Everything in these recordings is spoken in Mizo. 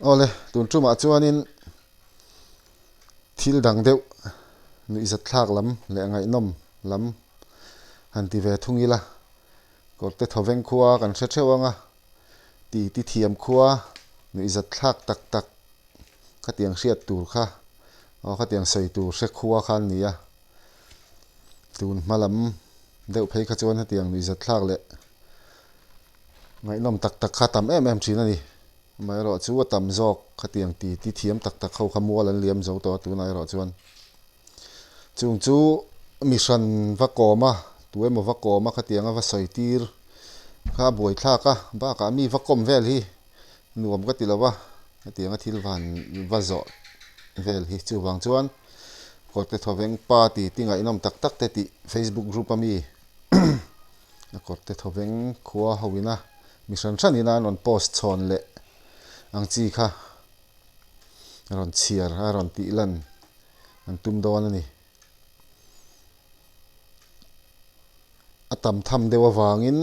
Awle, tun tumah chuanin thil dang deuh nuihzatthlak lam leh ngaihnawm lam han ti ve thung ila, kawrte thawveng khua kan hre theuh ang a, ti ti thiam khua nuihzatthlak tak tak khatiang hriat tur kha aw khatiang sawi tur hre khua kha an ni a, tun hma lam deuh phei kha chuan hetiang nuihzatthlak leh Ngaihnawm tak tak kha tam em em thin a ni. Amaherawh chu a tam zawk khatiang ti ti thiam tak tak ho kha mual an liam zo tawh a tunah erawh chuan chung chu mi hran va kawm a, tu emaw va kawm a khatianga va sawi tir kha a buaithlak a, bakah mi va kawm vel hi nuam ka ti lo va, hetianga thil van va zawh vel hi chuvang chuan Kawrte Thawveng pa ti ti ngaihnawm tak tak te tih Facebook group a mi. A kawrte thawveng khua ho ina mi hran hran ina an rawn post chhawn leh ang chi kha a rawn chhiar a rawn tih lan an tum dawn a ni. A tam tham deuh avangin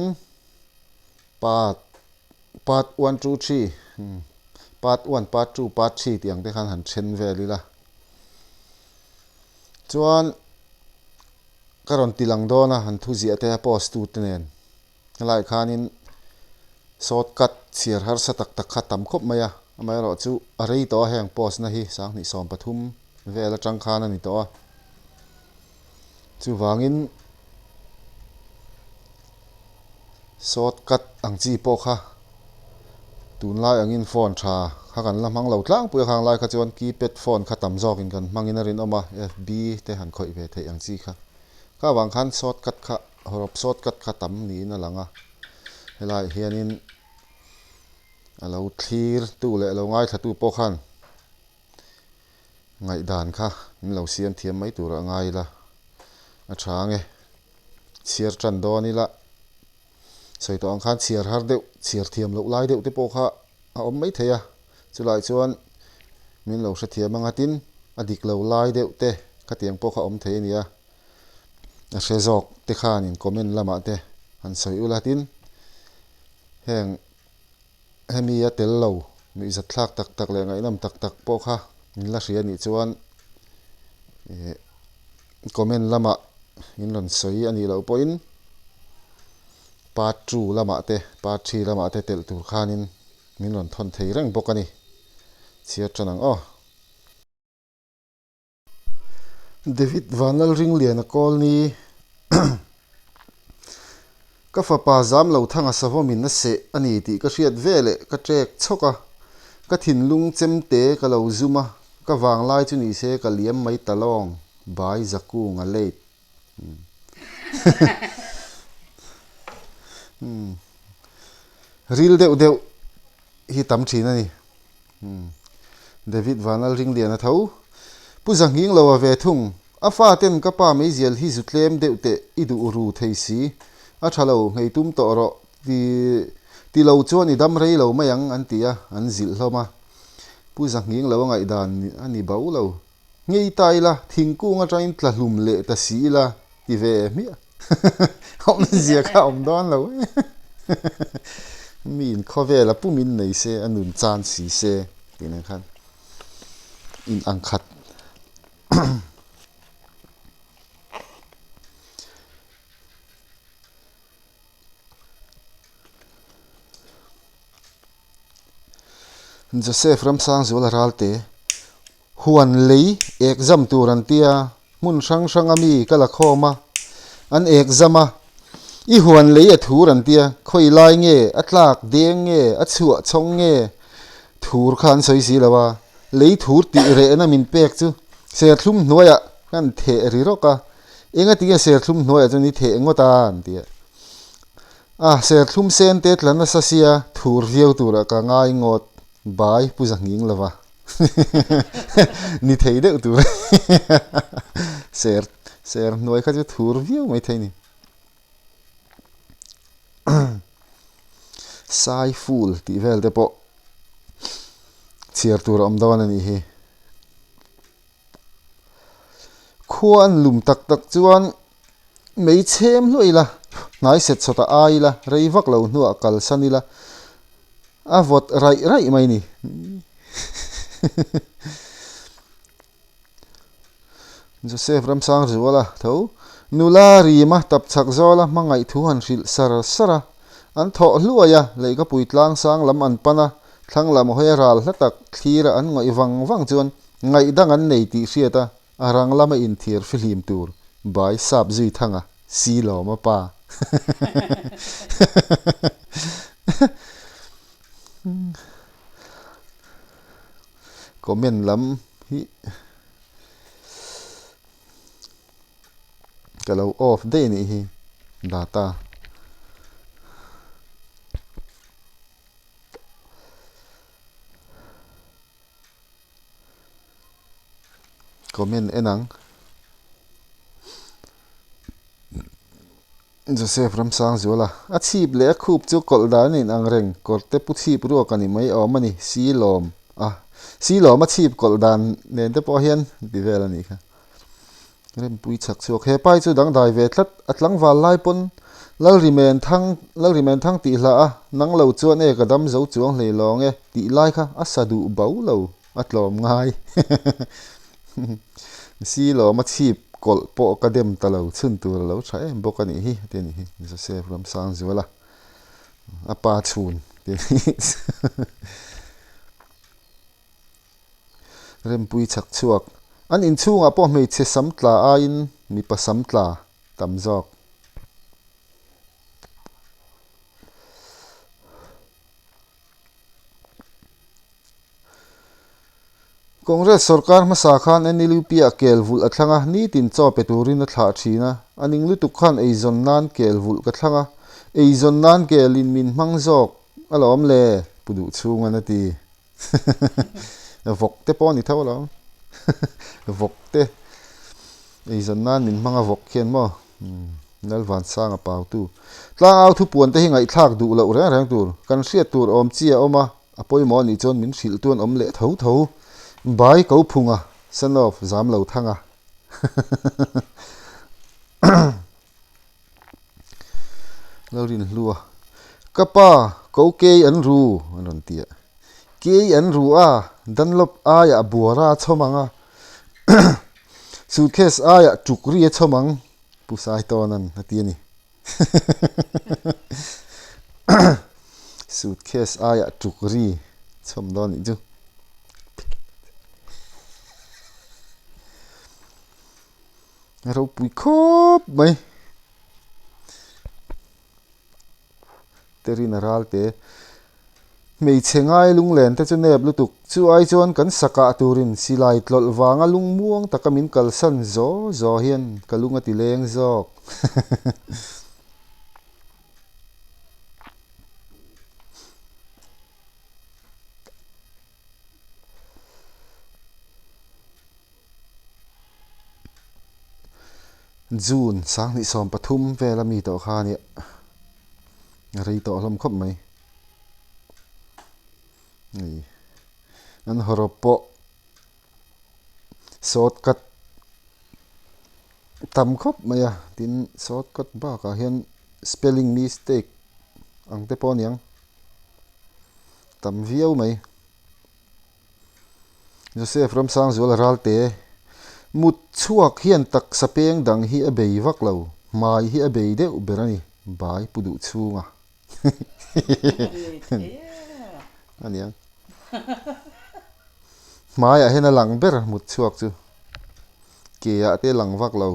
part part one two three part one part two part three tih ang te khan han then vel ila chuan. Ka rawn ti lang dawn a, an thu ziah te a post tu te nen helaiah khanin short cut chhiar harsa tak tak kha tam khawp mai a, amaherawh chu a rei tawh a heng post na hi sanghnih 13 vel atang khan a ni tawh a, chuvangin short cut ang chi pawh kha tunlai angin phone tha kha kan la hmang lo tlangpui a khang lai kha chuan keypad phone kha tam zawkin kan hmangin a rinawm a fb te han khawih ve theih ang chi kha kha avang khan short cut kha hawrawp short cut kha tam niin a lang a helaiah hianin a lo thlir tu leh a lo ngaithla tu pawh khan ngaihdan kha min lo siam thiam mai tur a ngai ila a tha ang e chhiar tan dawn ila sawi tawh ang khan chhiar har deuh chhiar thiam loh lai deuh te pawh kha a awm mai thei a chulai chuan min lo hrethiam ang a tin a dik lo lai deuh te khatiang pawh kha awm thei a ni a a hre zawk te khanin comment lamah te han sawi ula tin heng hemi a tel lo nuihzatthlak tak tak leh ngaihnawm tak tak pawh kha min la hria anih chuan ih comment lamah in rawn sawi a nih loh pawhin part two lamah te part three lamah te telh tur khanin min rawn thawn thei reng bawk a ni chhiar tan ang aw. David Vanlalringliana Kawlni Ka fapa zam lo thanga savawmin a seh a ni tih ka hriat veleh ka ṭek chhawk a, ka thinlung chemte ka lo zum a, ka vanglai chu nise ka liam mai ta lawng, bai zakung a late. Ril deuh deuh hi tam thin a ni. David Vanlalringliana tho. Pu Zanghing lo a ve thung. A fa ten ka pa meizial hi zu tlem deuh teh i duh ru thei si. A tha lo, nghei tum tawh rawh ti ti lo chuan i dam rei lo mai ang an ti a, an zilh hlawm a. Pu Zanghing lo a ngaihdan a ni bo lo. Ngei ta ila, thingkung atangin tla hlum leh ta si ila ti ve hmiah. Awmzia kha a awm dawn lo e. Mi in khawvel a pum in nei se, a nun chan si se tih nen khan in ang khat. Joseph Ramsangzuala Ralte. Huan lei exam tur an tia, hmun hrang hrang a mi ka la khawm a, an exam a, i huan lei a thur an tia, khawi lai nge, a tlak deng nge, a chhuah chhawng nge, thur kha an sawi si lo a, lei thur tih rehna min pek chu serthlum hnuaiah kan theh ri rawk a, enga tinge serthlum hnuaiah chuan i theh ngawt a an tia, a serthlum sen te tla nasa sia thur viau turah ka ngai ngawt bai pu zanghing lova. Ni thei deuh tur ser ser hnuai kha chu thur viau mai thei ni. Sai ful tih vel te pawh chhiar tur a awm dawn a nih hi. Khua an lum tak tak chuan mei chhem hluah ila, hnai set sawtah ai ila, rei vak lo hnuah kalsan ila a vawt raih raih mai ni. Joseph Ramsangzuala tho nula rima tapchhak zawla hmangaih thu han hrilh sar sar a, an thawh hluai a, leihkapui tlang sang lam an pan a, thlang lam hawi a ral hla tak thlira an ngawih vang vang chuan ngaihdang an nei tih hriat a, a rang lama inthiar fihlim tur bai sap zui thang a, si lawm a pa. Comment lam hi ka lo off daih anih hi data. Comment en ang. Joseph Ramsangzuala, A chhip leh a khup chu kawlh dan a inang reng, kawrte pu chhip ruak a ni mai awm a ni, si lawm a, si lawm a chhip kawlh dan nen te pawh hian ti vel a nih kha. Rempui chhak chhuak, He pai chu dangdai ve tlat, a tlangval lai pawn Lalrimen thang, Lalrimen thang tih hlah a, nang lo chuan e ka dam zo chuang hlei lawng e tih lai kha a sa duh bo lo, a tlawm ngai. Si lawm a chhip kawlh pawh ka dem ta lo chhun tur a lo tha em bawk a nih hi a ti a nih hi Joseph Ramsangzuala a pa chhun ti a nih hi Rempui chhak chhuak an inchhungah pawh hmeichhe sam tla aiin mipa sam tla tam zawk. Congress sorkar hmasa khan NLUP-ah kel vulh a thlang a, nitin chaw pe turin a thlah thin a. A ning lutuk khan eizawn nan kel vulh ka thlang a, eizawn nan kelin min hmang zawk alawm le, Pu Duhchhunga'n a ti. Vawk te pawh a ni tho alawm. Vawk te eizawn nan min hmang a vawk khian maw? Lalvansanga pautu. Tlangau thupuan te hi ngaihthlak duh loh reng reng tur. Kan hriat tur awm chi a awm a. A pawimawh anih chuan min hrilh tu an awm leh tho tho. Bai ko phunga, son of zam lo thanga. Lo rin hlua. Ka pa, ko kei an ru, an rawn ti a. Kei an ru a, Dunlop aiah buara a chhawm ang a. Suitcase aiah tuk ri a chhawm ang, Pu Saitawna'n a ti a ni. Suitcase aiah tuk ri chhawm dawn nih chu. A ropui khawp mai. Terin a ral te. Hmeichhe ngai lunglen te chu nep lutuk. Chu ai chuan kan sakah turin silai tlawlh vanga lungmuang taka min kalsan zaw zaw hian ka lung a ti leng zawk. June 2013 vela mi tawh kha a nia a rei tawh hlawm khawp mai hei an hawrawp pawh shortcut tam khawp mai a tin shortcut bakah hian spelling mistake ang te pawh a niang tam viau mai. Joseph Ramsangzuala Ralte, Mut chhuak hian taksa peng dang hi a bei vak lo, hmai hi a bei deuh ber a ni, bai pu duh chhunga. A niang. Hmaiah hian a lang ber mut chhuak chu. Keah te lang vak lo.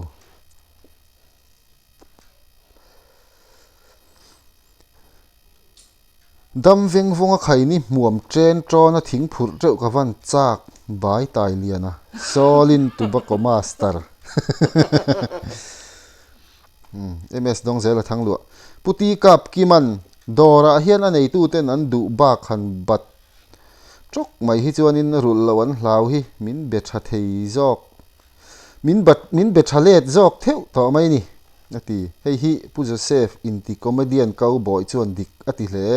Dam veng vawnga khaini hmuam chen tawna thing phurh teuh ka van chak bai tai lian a, Sawlin Tobacco Master. MS Dawngzela Thangluah. Pu Ti Kap Kiman, Dawrah hian a neituten an duh bak han bat tawk mai hi chuanin rulh loh an hlau hi min be tha thei zawk. Min bat min be tha let zawk theuh tawh mai ni, a ti. Hei hi Pu Joseph inti comedian cowboy chuan dik a ti hle.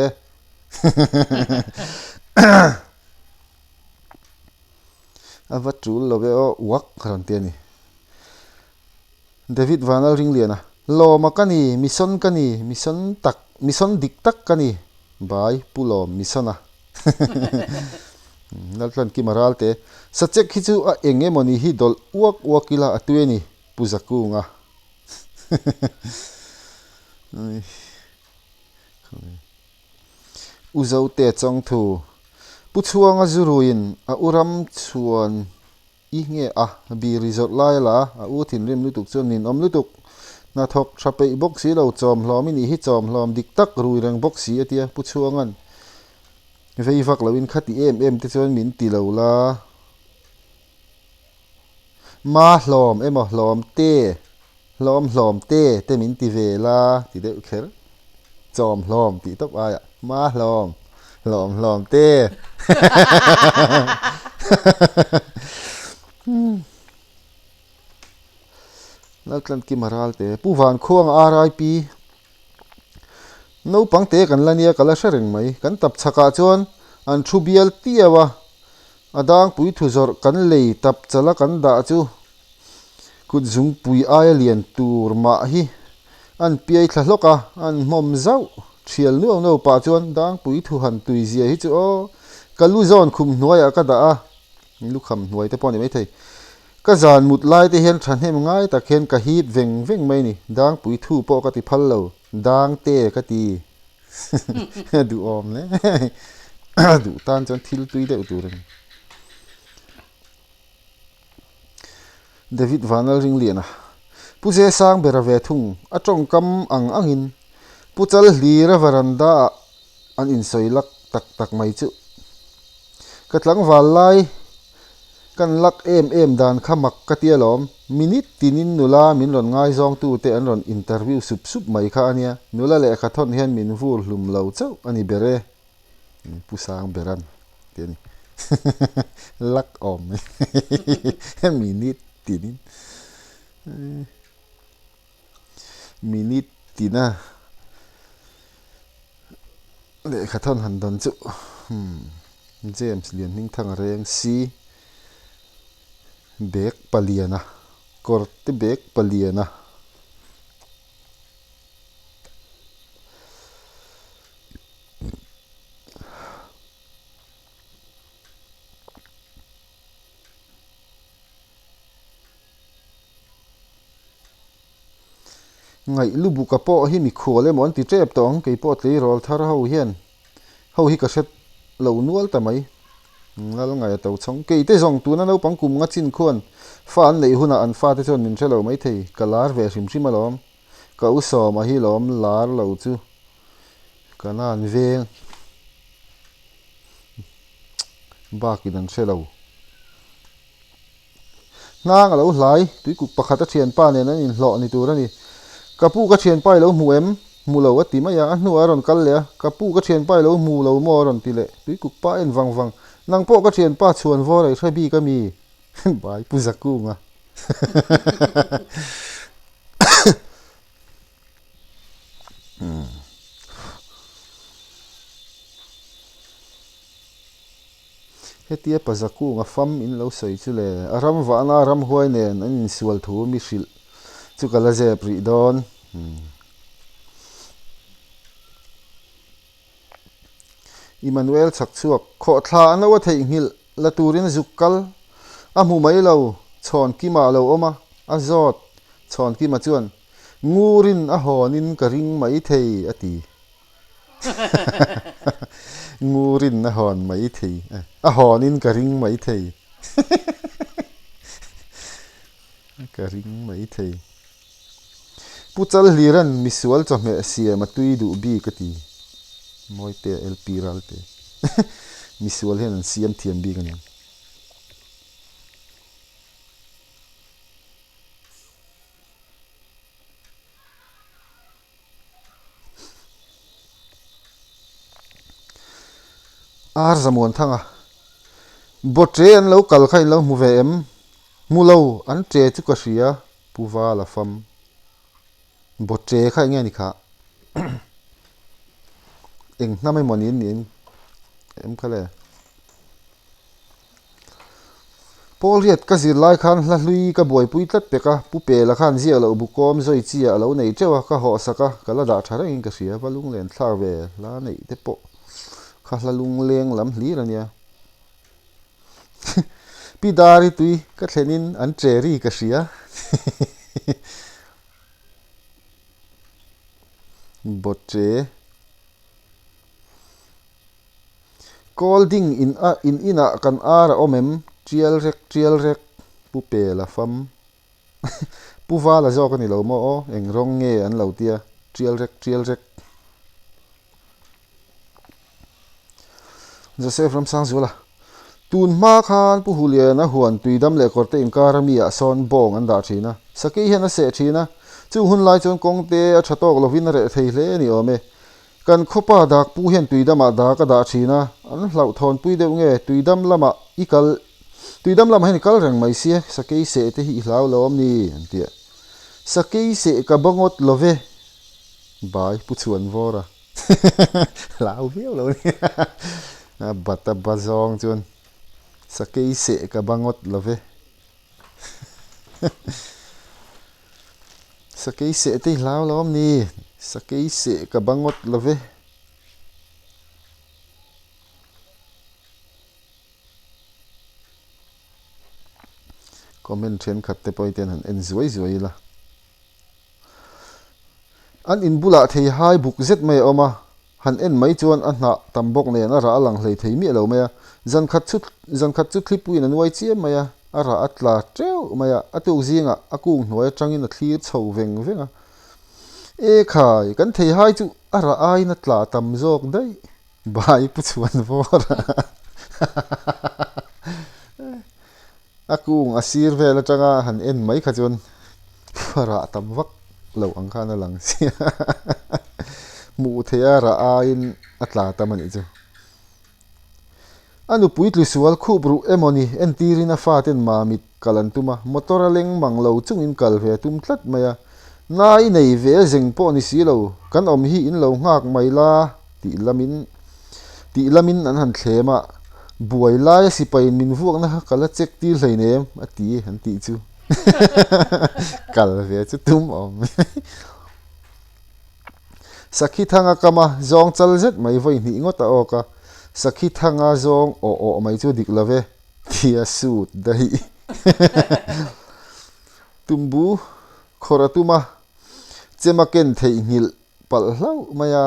A va tul lo e aw, uak ka rawn ti a ni. David Vanlalringliana, Lawma ka ni, mison ka ni, mison tak, mison dik tak ka ni. Bai Pu Lawm Misona. Laltlankima Ralte, Sachek hi chu a eng emawni hi dawlh uak uak ila a tui a ni, Pu Zakunga. U Zote Chawngthu, Pu Chhuanga Zuruiin a u ram chhuan I nge a biri zawrh lai a la a, a u thinrim lutuk chuan min awm lutuk. Hnathawk tha peih bawk si lo, chawm hlawm i nih hi chawm hlawm dik tak rui reng bawk si a tia Pu Chhuanga'n vei vak loin khati em em te chuan min ti lo la. Ma hlawm emaw hlawm te, hlawm hlawm te te min ti ve la ti deuh kher. Chawm hlawm tih tawp aiah ma hlawm, hlawm hlawm te. Laltlankima Ralte, Pu Vankhuanga RIP. Naupang te kan la nia ka la hre reng mai. Kan tap chhakah chuan an thu bial tiau a, a dangpui thu zawrh kan lei tap chala kan dah chu Kut zungpui aia lian tur mah hi an piai thla hlawk a, an hmawm zauh. Thial nuau nuau pah chuan dangpui thu han tui zia hi chu aw, ka lu zawn khum hnuaiah ka dah a, lukham hnuai te pawh a ni maithei. Ka zan mut lai te hian thahnem ngai tak hian ka hip veng veng mai ni, dangpui thu pawh ka ti phal lo, dangte ka ti duhawm hle duh tan chuan thil tui deuh tur a ni. David Vanlalringliana, Pu Ze sang ber a ve thung, a tawngkam ang angin Pu Chalhlira varanda ah an insawi lak tak tak mai chu. Ka tlangval lai kan lak em em dan kha mak ka ti alawm, minute tinin nula min rawn ngaizawngtu te an rawn interview sup sup mai kha a nia, nula lehkha thawn hian min vur hlum lo chauh a ni ber e. Pu Sang Beran tih a ni. Luck awm mai. Minute tinin minute tina lehkha thawn han dawn chu James Lianhmingthanga reng si bag paliana kawr te bag paliana. Ngaih lubuka pawh hi mikhual emaw an ti tep tawh ang, kei pawh tleirawl thar ho hian ho hi ka hre lo nual ta mai. Lal ngaih a to chhawng. Kei te zawng tuna naupang kum nga chin khuan fa an neih hunah an fate chuan min hre lo maithei, ka lar ve hrim hrim alawm. Ka u sawma hi lawm lar lo chu ka nan veng bakin an hre lo. Hnang a lo hlai, tuikuk pakhat a thianpa nen an inhlawh ni tur a ni. Ka pu ka thianpa i lo hmu em? Hmu lo a ti mai a, a hnuah a rawn kal leh a, ka pu ka thianpa i lo hmu lo maw a rawn ti leh. Tuikuk pa en vang vang, nang pawh ka thianpa chhuan vawr a i hre bik a mi? Bai Pu Zakunga. Hetia pa Zakunga fam in lo sawi chu le, a ram vahna ramhuai nen an insual thu mi hrilh chu ka la zep rih dawn. Immanuel chhak chhuak, khawhthla a no a theihnghilh la turin zuk kal a hmu mai lo, Chhawnkima a lo awm a, a zawt. Chhawnkima chuan, Ngurin a hawnin ka ring mai thei, a ti. Ngurin a hawn mai thei, a hawnin ka ring mai thei. Ka ring mai thei. Pu Chalhliran misual chawhmeh siam a tui duh bik a ti. Mawite LP Ralte. Misual hian an siam thiam bik a ni. Ar Zamuan Thanga. Bawṭe an lo kal kha in lo hmu ve em? Hmu lo, an ṭe chu ka hria, Pu Vala fam. Bawṭe kha eng nge ni kha? Eng hnam emaw niin niin em kha le? Paul Riat ka zir lai khan hla hlui ka buaipui tlat pek a, Pu Pela khan ziak loh bukawm zawi chi ah a lo nei teuh a, ka hawhsak a, ka la dah tha rengin ka hria, va lunglen thlak ve hla neih te pawh kha hla lungleng lam hlir a nia. Pi Dari tui ka thlenin an che ri ka hria. Bawṭe. Kawl ding in a in inah kan ar a awm em? Tial rek tial rek Pu Pela fam. Pu Vala zawk a ni lo maw aw? Eng rawng nge an lo tia? Tial rek tial rek. Joseph Ramsangzuala, Tun hma khan Pu Huliana huan tuidam leh kawrte inkar a mi ah sawn bawng an dah thin a, sakei hian a seh thin a, chung hun lai chuan kawngte a tha tawk lovin a reh thei hle a ni awm e. Kan khawpa dak pu hian tuidamah dak a dah thin a, an hlauhthawnpui deuh nge tuidam lamah i kal tuidam lamah hian i kal reng mai sia, sakei seh te hi i hlau lo awm ni an ti a. Sakei seh ka ba ngawt lo ve, bai Pu Chhuanvawra. Hlau viau lo ni. A bat a ba zawng chuan sakei seh ka ba ngawt lo ve. Sakei seh te hi hlau lo awm ni. Sakei seh ka ba ngawt lo ve. Comment thenkhat te pawh hi ten han en zuai zuai ila. An in bulah thei hai buk zet mai a awm a, han en mai chuan a hnah tam bawk nen a rah a lang hlei thei miah lo mai a. Zan khat chu zan khat chu thlipuiin a nuai chiam mai a, a rah a tla teuh mai a, a tuk zingah a kung hnuai atangin a thlir chho veng veng a. E khai, kan thei hai chu a rah aiin a tla tam zawk daih, bai pu chhuan vawr a. A kung a sir vel atanga han en mai kha chuan rah tam vak lo ang khan a lang sia hmuh theih a rah aiin a tla tam a nih chu. A nupui tlu sual khup ruh emaw ni entirin a faten mamit kal an tum a, motor a leng mang lo chungin kal ve a tum tlat mai a, nai nei ve zeng pawh ni si lo, kan awm hi in lo nghak mai la tih lamin tih lamin an han thlem a, buai laia sipaiin min vuakna kha ka la check tir hleinem a ti an tih chu kal ve chu tum awm Sakhi thanga kama zawng chal zet mai vawi hnih ngawt a awk a, Sakhi thanga zawng awh awh mai chu dik lo ve tia sut daih tumbu khawrh a tum a, chema ken theihnghilh palh hlauh mai a,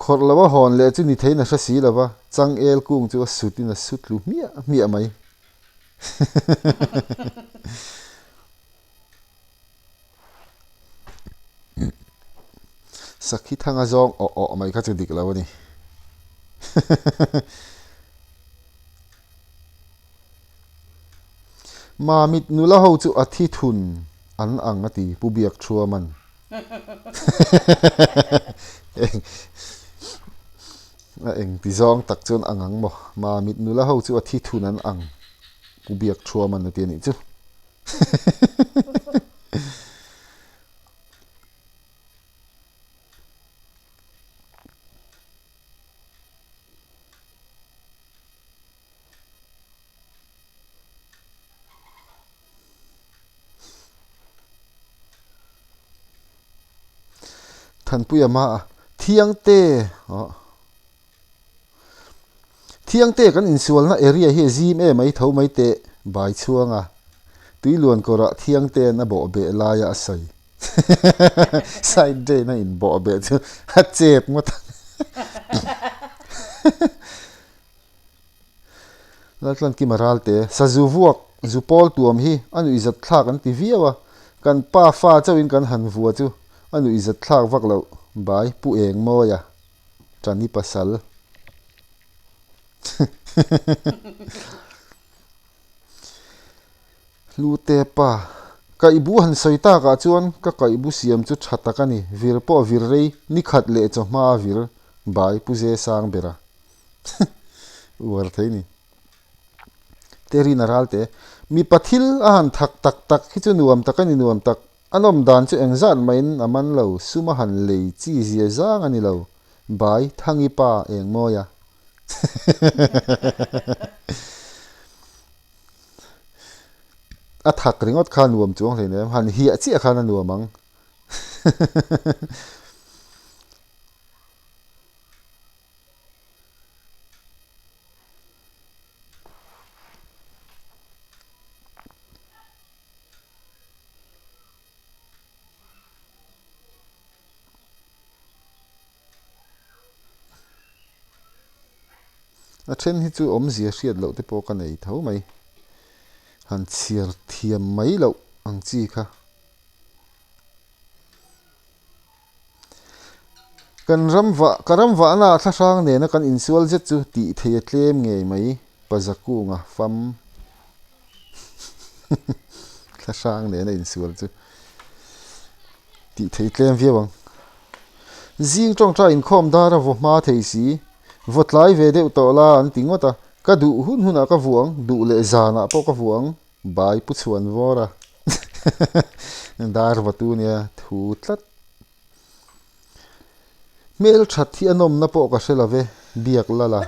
khawrh lo a hawn leh chu ni theiin a hre si lo va, changel kung chu a sutin a su tlu hmiah hmiah mai. Sakhi thanga zawng awh awh mai kha chu dik lo a ni. Mamit nula ho chu a thi thun an ang a ti Pu Biakthuaman. Eng a eng ti zawng tak chuan ang ang maw? Mamit nula ho chu a thi thun an ang Pu Biakthuaman a ti a nih chu. Thanpuia hmaah Thiangte aw Thiangte kan insualna area hi a zim em mai tho mai teh bai chhuanga tuiluan kawrah Thiangte'n a bawh beh laia a sawi. Side drain a inbawh beh chu a chep ngawt ang. Laltlankima Ralte, Sazu vuak, zu pawl tuam hi a nuihzat thlak an ti viau a, kan pa fa chauhin kan han vua chu a nuihzat thlak vak loh, bai Pu Engmawia, Tani pasal. Hlute pa, Kaihbu han sawi takah chuan ka kaihbu siam chu tha tak a ni, vir pawh vir rei, nikhat leh chawhma a vir, bai Pu Ze Sang bera. Uar thei ni. Terina Ralte, Mipa thil a han thak tak tak hi chu nuam tak a ni nuam tak. A nawm dan chu engzat mahin a man lo, sum a han lei chi zia zang a ni lo. Bai, Thangi pa, Engmawia. A thak ringawt kha nuam chuang hleinem, han hiah chiah khan a nuam ang. A then hi chu awmzia hriat loh te pawh ka nei tho mai. Han chhiar thiam mai loh ang chi kha. Kan ram vah, ka ram vahna ah thlahrang nena kan insual zet chu tih thei a tlem ngei mai, Pazakunga fam thlahrang nena insual chu tih thei tlem viau ang. Zing tawngtai inkhawm dar a vaw hma thei si, vaw tlai ve deuh tawh la an ti ngawt a, ka duh hun hunah ka vuah ang, duh leh zanah pawh ka vuah ang. Bai pu chhuan vawr a dar vatu nia thu tlat. Hmel that hi a nawmna pawh ka hre lo ve, biak la la.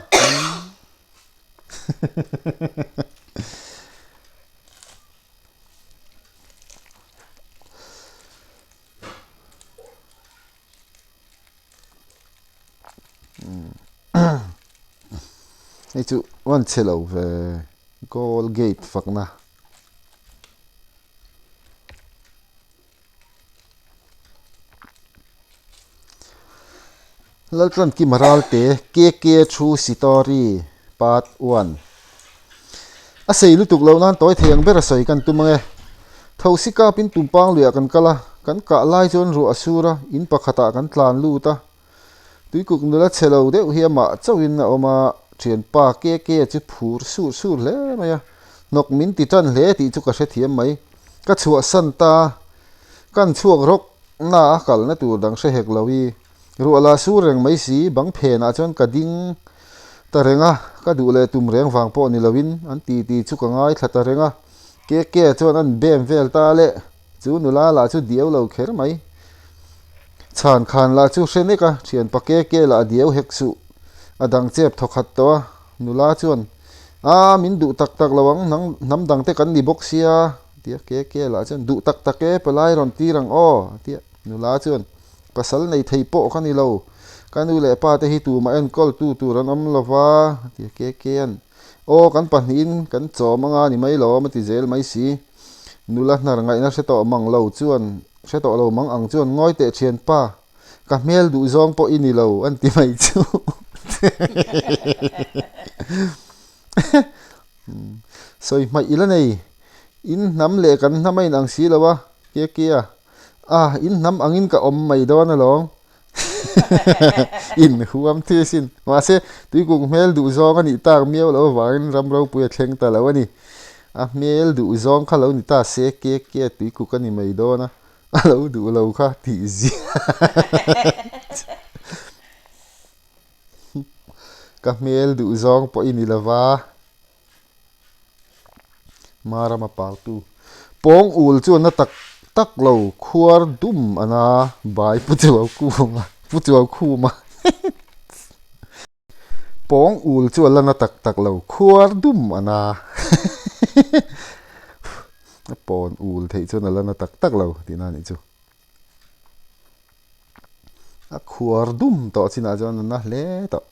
Hei chu rawn chhe lo ve goal gate fakna. Laltlankima Ralte KK Thu Sitori Part 1 A sei lutuk loh nan tawi thei ang ber a sawi kan tum ang e. Thosi kapin tumpang luiah kan kal a, kan kah lai chuan ruah a sur a, in pakhatah kan tlan lut a. Tuikuk nula chhe lo deuh hi amah chauhin a awm a, thianpa KK chu phur sur sur hle mai a, hnawk min ti tan hle tih chu ka hrethiam mai. Ka chhuahsan ta, kan chhuak rawk na a kalna tur dang hre hek lo i. Ruah la sur reng mai si, bang phenah chuan ka ding ta reng a, ka duh leh tum reng vang pawh ni loin an titi chu ka ngaithla ta reng a. KK chuan an bem vel ta le, chu nula lah chu diau lo kher mai. Chhan khan lah chu hre nek a, thianpa KK lah a diau hek suh, a dang chep thawkhat tawh a. Nula chuan, A, min duh tak tak lo ang, nang hnam dangte kan ni bawk sia, a ti a. KK lah chuan, Duh tak tak e, palai rawn tir ang aw, a ti a. Nula chuan, Pasal nei thei pawh ka ni lo, ka nu leh pa te hi tumah enkawl tu tur an awm lo va, a ti a KK-a'n. Aw, kan pahnihin kan chawm anga ni mai lawm, a ti zel mai si. Nula hnar ngaihna hre tawh mang lo chuan, hre tawh lo mang ang chuan ngawi teh thianpa, ka hmel duh zawng pawh i ni lo, an ti mai chu. Sawi hmaih ila nei, in hnam leh kan hnam a inang si lo a, KK-a. A, in hnam angin ka awm mai dawn alawm. In huam thi asin. Mahse, tuikuk hmel duh zawng a nih tak miau loh avangin ram ropui a thleng ta lo a ni. A hmel duh zawng kha lo ni ta se, ke ke tuikuk a ni mai dawn a, a lo duh lo kha tih zia. Ka hmel duh zawng pawh i ni lova. Marama pautu pawng ul chu na tak tak lo khuar dum a na bai pu chuau kunga pu chuau khuma pawng ul chu a la na tak tak lo khuar dum a na a pawn ul theih chuan a la na tak tak lo tihna a nih chu a khuar dum tawh chinah chuan a na hle tawh.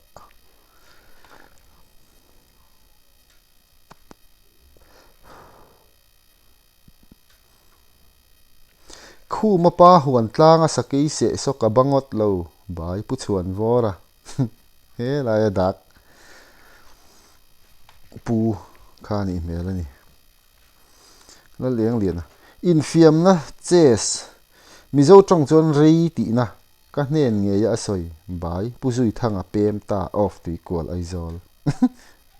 Khuma pa huan tlanga sakei seh sawk a bangawt lo bai pu chhuan vawr a he laia dak pu kha a nih hmel a ni. Laleng liana infiamna chess Mizo tawng chuan rei tihna Ka hnen ngei a sawi bai Pu Zuithanga pem ta off Tuikual Aizawl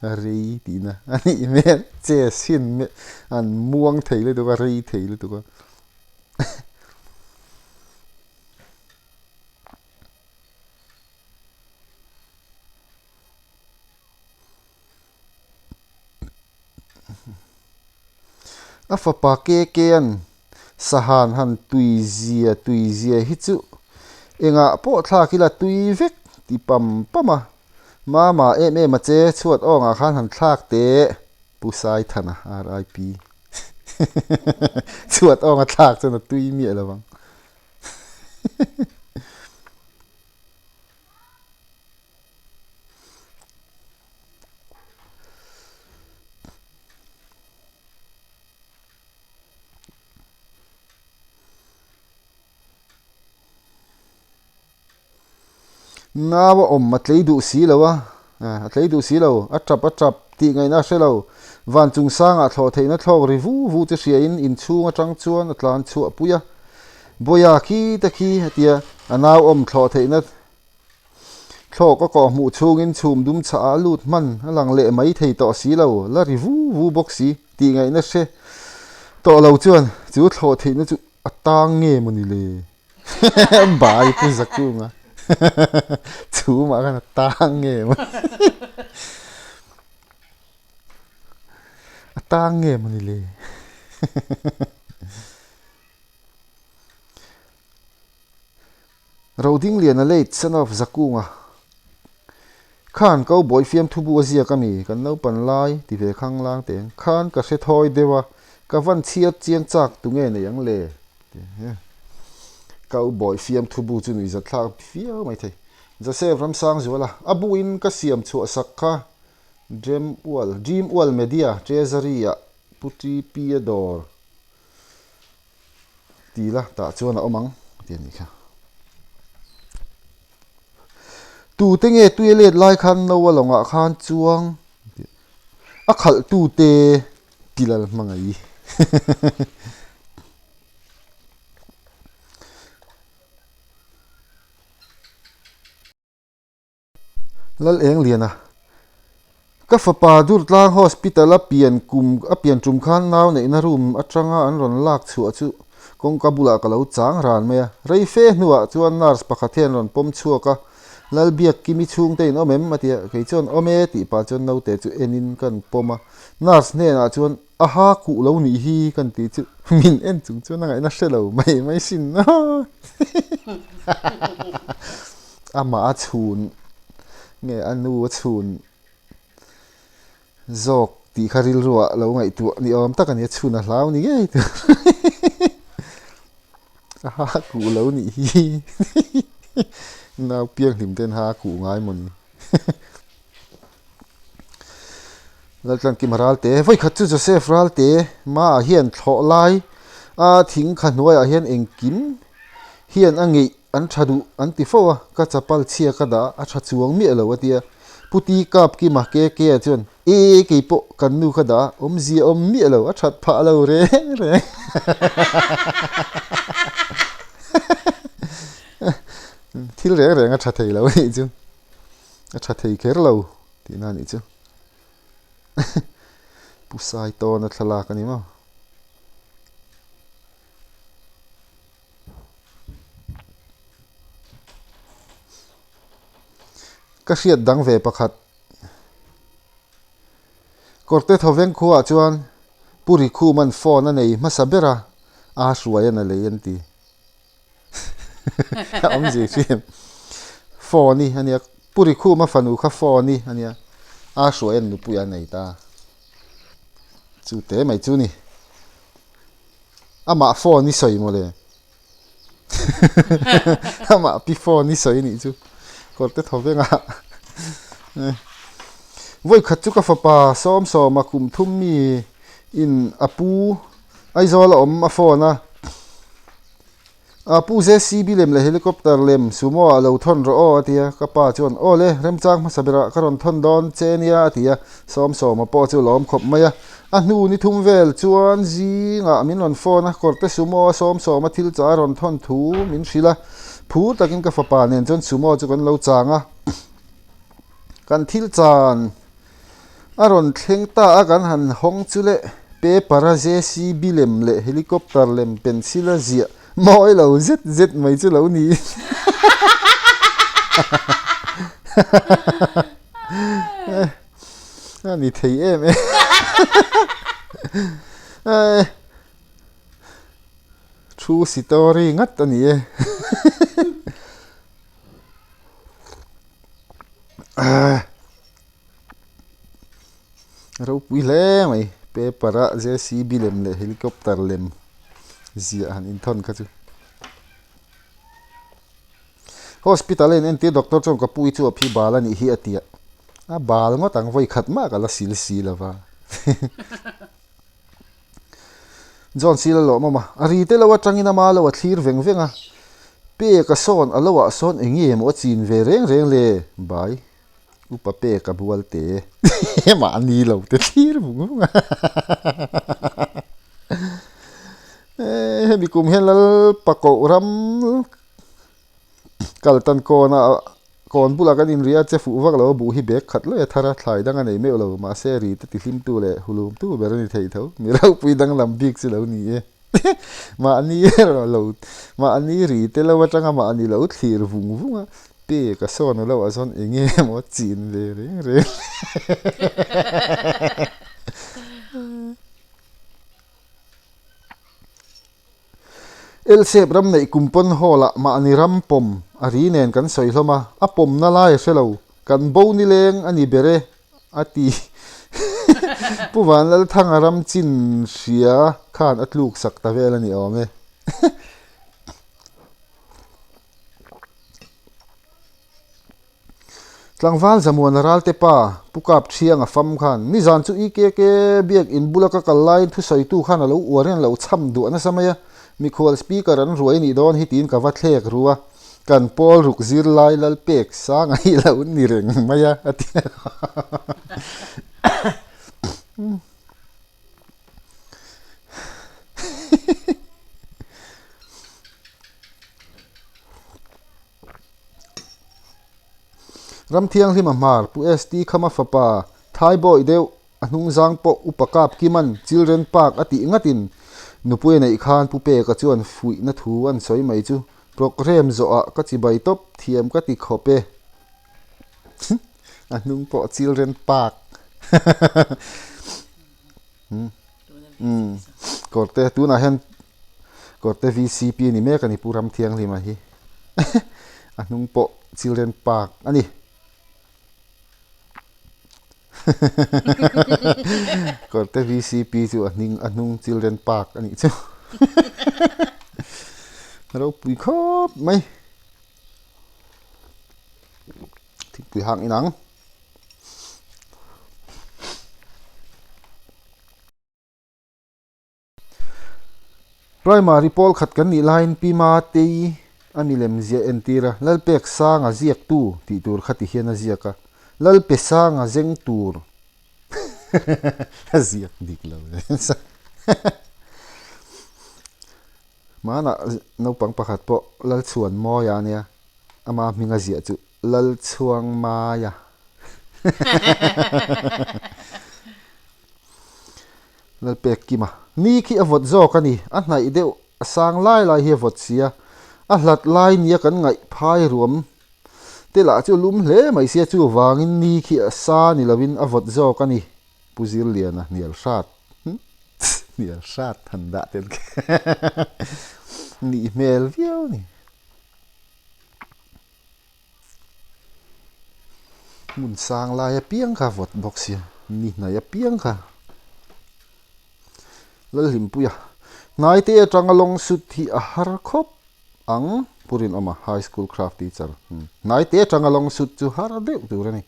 a rei tihna a nih hmel che sin an muang thei lutuk a rei thei lutuk a. A fapa KK-a'n Sahan han tui zia tui zia hi chu engah pawh thlak ila tui vek ti pam pam a, Mama em em a che chhuat awngah khan han thlak teh Pu Saithana RIP chhuat awnga thlak chuan a tui miah lo ang. Nau a awm a tlei duh si lo a. A tlei duh si lo, a tap a tap tih ngaihna a hre lo. Van chung sangah thlawh theihna thlawk ri vu vu chu hriain inchhung atang chuan a tlan chhuah pui a. Bawiha khi te khi a tia, a nau awm thlawh theihna thlawk a kawh hmuh chhungin chhum dum chhah ah a lut hman a lang leh mai thei tawh si lo, la ri vu vu bawk si tih ngaihna hre tawh lo chuan chu thlawh theihna chu a tang nge mawni le? Bai pu Zakunga chhumah khan a tang nge mawni a tang nge mawni le? Rodingliana late son of Zakunga khan ko bawi fiamthu bu a ziak a mi kan naupan lai ti ve khang lang teng khan ka hre thawi deuh a ka van chhiat chiang chak tu nge nei ang le Ko bawi fiamthu bu chu nuihzat thlak viau mai thei Joseph Ramsangzuala a buin ka siam chhuah sak kha Dream Ual Dream Ual Media Treasury ah Pu TP a dawr Ti la tah chuan a awm ang tih a nih kha. Tute nge tui a let lai khan no a lawngah khan chuang a khalh tute ti lal hmangaih. Lal eng lian a. Ka fapa Durtlang Hospital a pian kum a pian tum khan nau neihna room atanga an rawn lak chhuah chu kawngka bulah ka lo chang ran mai a. Rei fe hnuah chuan nurse pakhat hian rawn pawm chhuak a, Lal biak Kimi chhungte in awm em? a ti a, kei chuan awm e tih pah chuan naute chu enin kan pawm a. Nurse hnenah chuan a ha kuh lo nih hi kan tih chu min en chung chuan a ngaihna hre lo mai mai sin Amah a chhun nge a nu a chhun zawk tih kha rilruah lo ngaihtuah ni awm tak a ni a, chhun a hlau ni ngei tur a ha kuh lo nih hi nau piang hlim ten ha kuh ngai maw ni. Laltlankima Ralte, Vawikhat chu Joseph Ralte maah hian thlawh lai a thing kha hnuaiah hian engkim hian a ngeih an tha duh an ti fo a, ka chapal chhia ka dah a tha chuang miah lo a ti a. Pu Ti Kap Kima KK a chuan, E kei pawh kan nu ka dah a, awmzia awm miah lo, a that phah lo reng reng. Thil reng reng a tha thei lo a nih chu, a tha thei kher lo tihna a nih chu. Pu Saitawna thlalak a ni maw? Ka hriat dang ve pakhat. Kawrte thawveng khuaah chuan Pu Rikhuman phone a nei hmasa ber a, aa hruai a na lei an ti. A awmzia hriat. Phone i a nia, Pu Rikhuma fanu kha phone i a nia, aa hruai a nupui a nei ta. Chu te mai chu ni. Amah phone i sawi mawle. Amah pi phone i sawi nih chu. Kawrte thaw veng a. Vawi khat chu ka fapa sawm sawma kum thum mi in a pu Aizawl a awm a phone a. A pu JCB lem leh helicopter lem sumo ah lo thawn rawh aw a ti a, ka pa chuan aw le remchang hmasa berah ka rawn thawn dawn che nia a ti a, Sawmsawma pawh chu lawm khawp mai a, a hnu ni thum vel chuan zingah min rawn phone a, kawrte sumo a Sawmsawma thil chah a rawn thawn thu min hrilh a, phur takin ka fapa nen chuan sumo chu kan lo chang a, kan thil chan. A rawn thleng ta a kan han hawng chu le paper a JCB lem leh helicopter lem pencil a ziah mawi lo zet zet mai chu lo ni a ni thei em em thu story ngat a ni e. Ropui hle mai paper a JCB lem leh helicopter lem ziah han inthawn kha chu hospital a in entir doctor chuan ka pu hi chu a phi bal a nih hi a ti a a bal ngawt ang vawi khat mah ka la sil si lo va. John sil a lawm awm a, a ri te lo atangin ama lo a thlir veng veng a, Peka sawn a lo ah sawn eng nge maw a chin ve reng reng le? Bai. Upa pek a bual te mahni lo te thlir vung vung a. Hemi kum hian Lalpa koh ram kal tan kawn a kawn bulah kan inri a, che fuh vak lo a buh hi bag khat laih a thar a, thlai dang a nei meuh lo mahse ri te tihlimtu leh hulumtu ber a ni thei tho. Mi ropui danglam bik chu lo ni e. Mahni erawh lo mahni ri te lo atanga mahni lo thlir vung vung a, pek a sawn a lo ah chuan eng nge maw chin ve reng reng. Elsep ram neih kum pawn hall ah mahni ram pawm a ri nen kan sawi hlawm a, a pawmna lai a hre lo, kan bo nileng a ni ber e a ti. Pu Vanlalthanga ram chin hria khan a tluk sak ta vel a ni awm e. Tlangval Zamuana Ralte pa, Pu Kap Thianga fam khan, Nizan chu EKK biak in bula ka kal laiin thusawitu khan a lo uar in a lo chham duah nasa mai a, mikhual speaker an ruai nih dawn hi tiin ka va thlek ru a, kan pawl ruk zirlai lal pek sang a hi lo ni reng mai a, a ti a. Ramthianghlima hmar Pu ST Khama fapa Thaibawi deuh a hnungzang pawh Upa Kap Kiman Children Park a tih ngatin nupui a neih khan Pu Peka chuan fuihna thu an sawi mai chu programme zawhah ka chibai tawp thiam ka ti khawp e. A hnung pawh Children Park. Kawrte tunah hian kawrte VCP a ni mek a ni Pu Ramthianghlima hi a hnung pawh Children Park a ni Kawrte VCP chu a hning a hnung Children Park a nih chu ropui khawp mai thingpui hang inang. Primary pawl khat kan nih laiin Pi Matei a milem ziah entir a, Lalpek Sanga ziaktu tih tur kha ti hian a ziak a, Lalpe Sanga zeng tur a ziak dik lo nasa. Hmanah naupang pakhat pawh Lalchhuanmawia a nia, ama hminga ziah chu Lalchhuangmaia. Lalpek Kima. Ni khi a vawt zawk a ni. A hnaih deuh a sang lai lai hi a vawt sia. A hlat lai nia kan ngaih phai ruam te lah chu lum hle mai sia chuvangin ni khi a sa ni lovin a vawt zawk a ni. Pu Zirliana hnial hrat hnial hrat han dah tel khi nih hmel viau a ni. Hmun sang lai apiang kha vawt bawk sia ni hnai apiang kha Lalhlimpuia hnai te atanga lawng sut hi a har khawp ang Pu Rinawma high school craft teacher hnai te atanga lawng sut chu har deuh tur a ni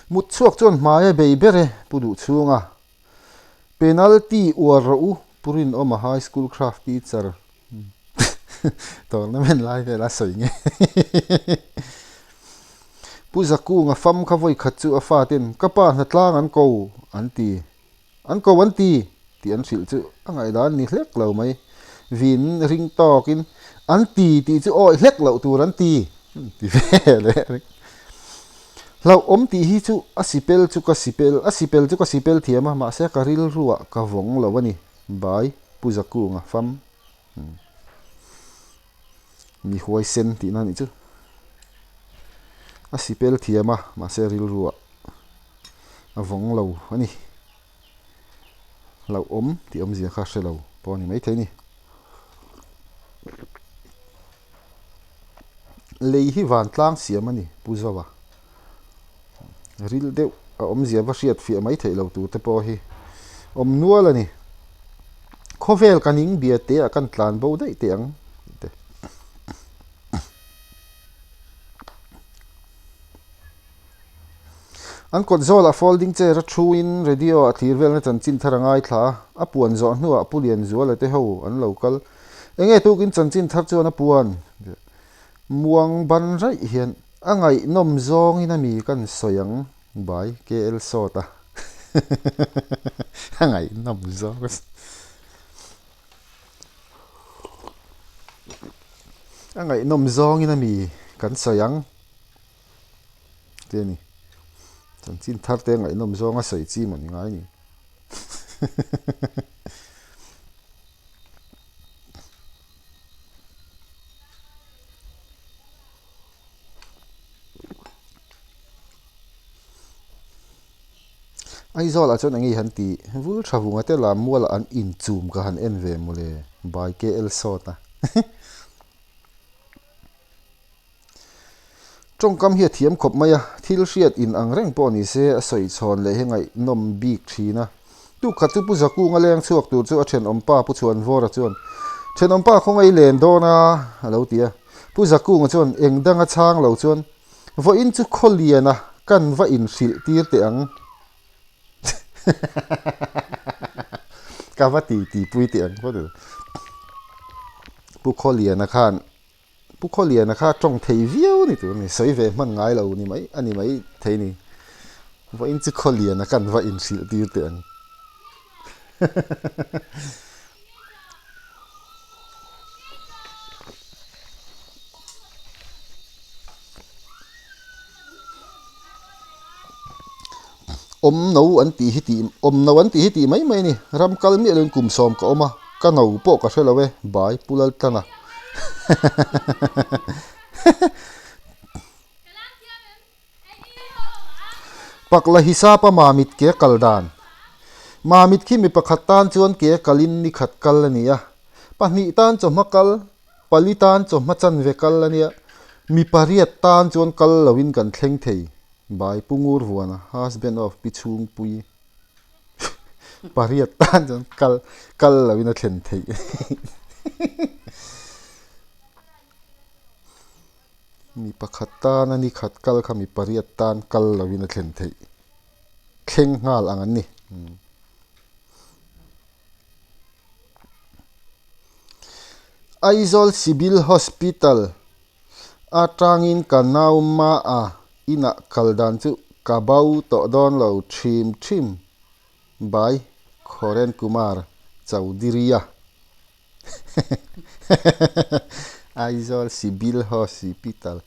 mut chhuak chuan hmai a bei ber e Pu Duhchhunga penalty uar rawh u Pu Rinawma high school craft teacher. Tournament lai vel a sawi nge. Pu Zakunga fam kha vawi khat chu a faten ka pa hnatlang an ko an ti. An ko an ti tih an hrilh chu a ngaihdan ni hlek lo mai. Vin ring tawkin an ti tih chu awi hlek loh tur an ti ti ve leh ring. Hlauhawm tih hi chu a sipel chu ka sipel a sipel chu ka sipel thiam a mahse ka rilruah ka vawng lo a ni. Bai Pu Zakunga fam. Mi huaisen tihna a nih chu. A sipel thiam a, mahse rilruah a vawng lo a ni. Hlauhawm tih awmzia kha hre lo pawh a ni maithei a ni. Lei hi vantlang siam a ni Pu Zova. Ril deuh a awmzia va hriat fiah mai theih lo tur te pawh hi awm nual a ni. Khawvel ka ning bia te ah kan tlan bo daih teh ang tih te. An kawt zawlah folding chair a thu in radio ah thlir velna chanchin thar a ngaithla a, a puan zawh hnuah Pu Lianzuala te ho an lo kal. Enge tukin chanchin thar chuan a puan? Muang ban raih hian. A ngaihnawm zawngin a mi kan sawi ang by KL Sawta. A ngaihnawm zawng A ngaihnawm zawngin a mi kan sawi ang te a ni. Chanchin thar te ngaihnawm zawnga sawi chi maw ni ngai ni. Aizawl ah chuan enge han tih vul tha vunga te lam mual ah an inchum ka han en ve mawle by KL Sawt a. Tawngkam hi a thiam khawp mai a, thil hriat in ang reng pawh ni se a sawi chhawn leh hi ngaihnawm bik thin a. Tuk khat chu Pu Zakunga leng chhuak tur chu a thenawmpa Pu Chhuanvawra chuan, Thenawmpa khawngaih len dawn a, a lo ti a. Pu Zakunga chuan eng danga chhang lo chuan, Vawiin chu Khawliana kan va inhrilh tir teh ang. Ka va ti ti pui teh ang. Pu Khawliana khan Pu Khawliana kha tawng thei viau ni tur a ni, sawi ve hman ngai lo ni mai a ni mai thei ni. Vawiin chu Khawliana kan va inhrilh tir teh ang. Awm no an tih hi tih awm no an tih hi tih mai mai a ni. Ram kal miah loin kum sawm ka awm a, ka no pawh ka hre lo e, bai Pu Laltlana. Pakla hisapa Mamit ke kal dan. Mamit khi mi pakhat tan chuan ke kalin ni khat kal a ni a, pahnih tan chawhma kal, pali tan chawhma chanve kal a nia, mi pariat tan chuan kal loin kan thleng thei. Bai Pu Ngurvuana, husband of Pi Chhungpui, pariat tan chuan kal kal loin a thlen theih. Mi pakhat tana ni khat kal kha mi pariat tan kal loin a thlen theih. Thleng nghal ang an ni. Aizawl Civil Hospital Atangin ka nau maha inah kal dan chu ka bo tawh dawn lo thim thim by Khoren Kumar Chaudhary-a Aizawl Civil Hospital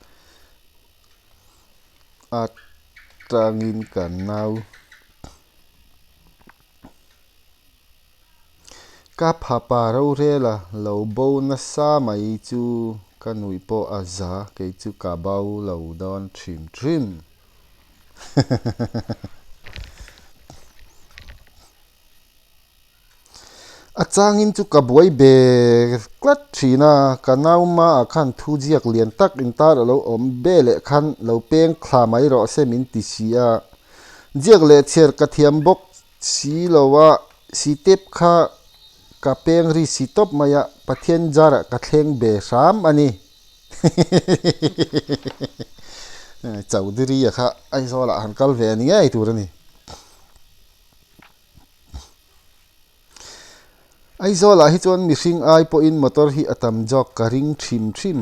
atangin ka nau Ka phapa rorela lo bo nasa mai chu ka nuih pawh a za, kei chu ka bo lo dawn hrim hrim. A changin chu ka buai be tlat thin a, ka nauma ah khan thu ziak lian tak intar a lo awm be leh khan lo peng thla mai rawh se min ti si a, ziak leh chhiar ka thiam bawk Si lo a, si tep kha ka peng ri si tawp mai a, Pathian zarah ka thleng be hram a ni. Chaudhary-a kha Aizawlah han kal ve a ni ngei tur a ni. Aizawlah hi chuan mihring ai pawhin motor hi a tam zawk ka ring thim thim.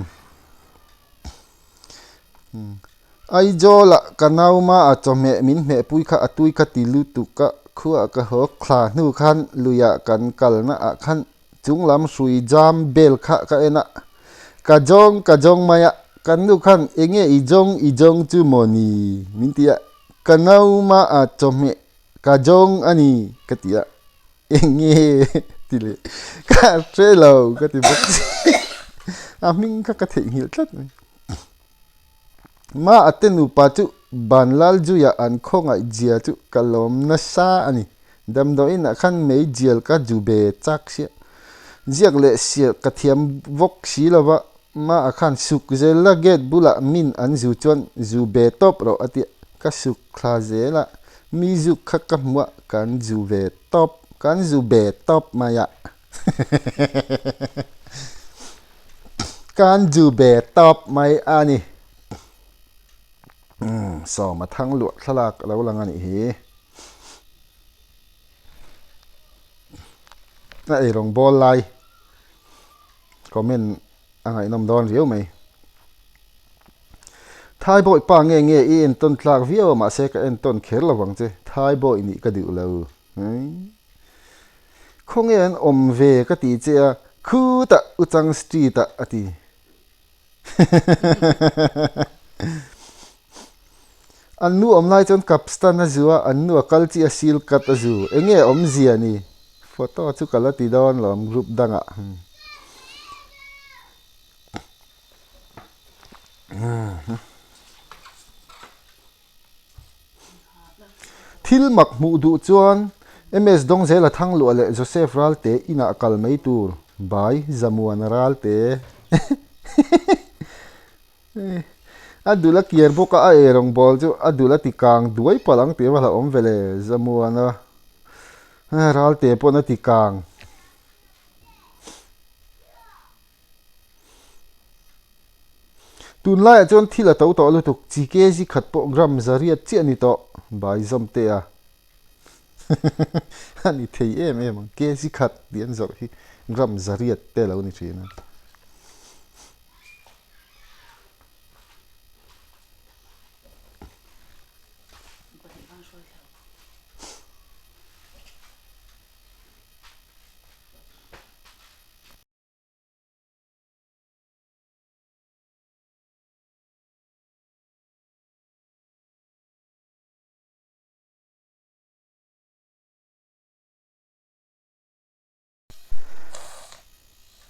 Aizawlah ka nauma a chawhmeh min hmehpui kha a tui ka ti lutuk a, khuaah ka haw thla hnu khan luiah kan kalna ah khan chunglam hrui jam bel kha ka en a, ka zawng ka zawng mai a, kan nu khan enge i zawng i zawng chu maw ni min ti a, ka nauma a chawhmeh ka zawng a ni ka ti a. Enge ti leh ka hre lo ka ti bawk si a hming kha ka theihnghilh tlat mai. Ma a te nupa chu Banlaljuia an khawngaih zia chu ka lawm nasa a ni. Damdawiin ah khan meizial ka ju be chak sia. Ziak leh sial ka thiam vawk si lo va, ma a khan suk zel la gate bulah min an zu chuan zu be tawp rawh a tia ka suk thla zel a. Mi zuk kha ka hmu a, kan zu ve tawp, kan zu be tawp mai a. Kan zu be tawp mai a ni. Umm, sawma thang luah thlalak a lo lang a nih hi. A eirawng bawl lai comment a ngaihnawm dawn riau mai. Thaibawi pa nge nge i entawn tlak viau a mahse ka entawn kher lo vang che, Thaibawi nih ka duh lo. Khawnge an awm ve ka ti che a, khutah Uchang Street ah a ti. An nu awm lai chuan Kapstan a zu a, an nu a kal chi a sil cut a zu. Enge awmzia ni? Photo chu ka la ti dawn lawm group dangah. Thil mak hmuh duh chuan MS Dawngzela Thangluah leh Joseph Ralte inah kal mai tur Bai Zamuana Ralte a dul a kiar bawk a, a eirawng bawl chu a dul a ti kang duai palh ang tih a va hlauhawm ve le Zamuana Ralte pawn a ti kang. Tunlaiah chuan thil a to tawh lutuk, chi kg khat pawh gram zariat chiah a ni tawh, bai zawm teh a a ni thei em em ang, kg khat tih an zawrh hi gram zariat te a lo ni thin a.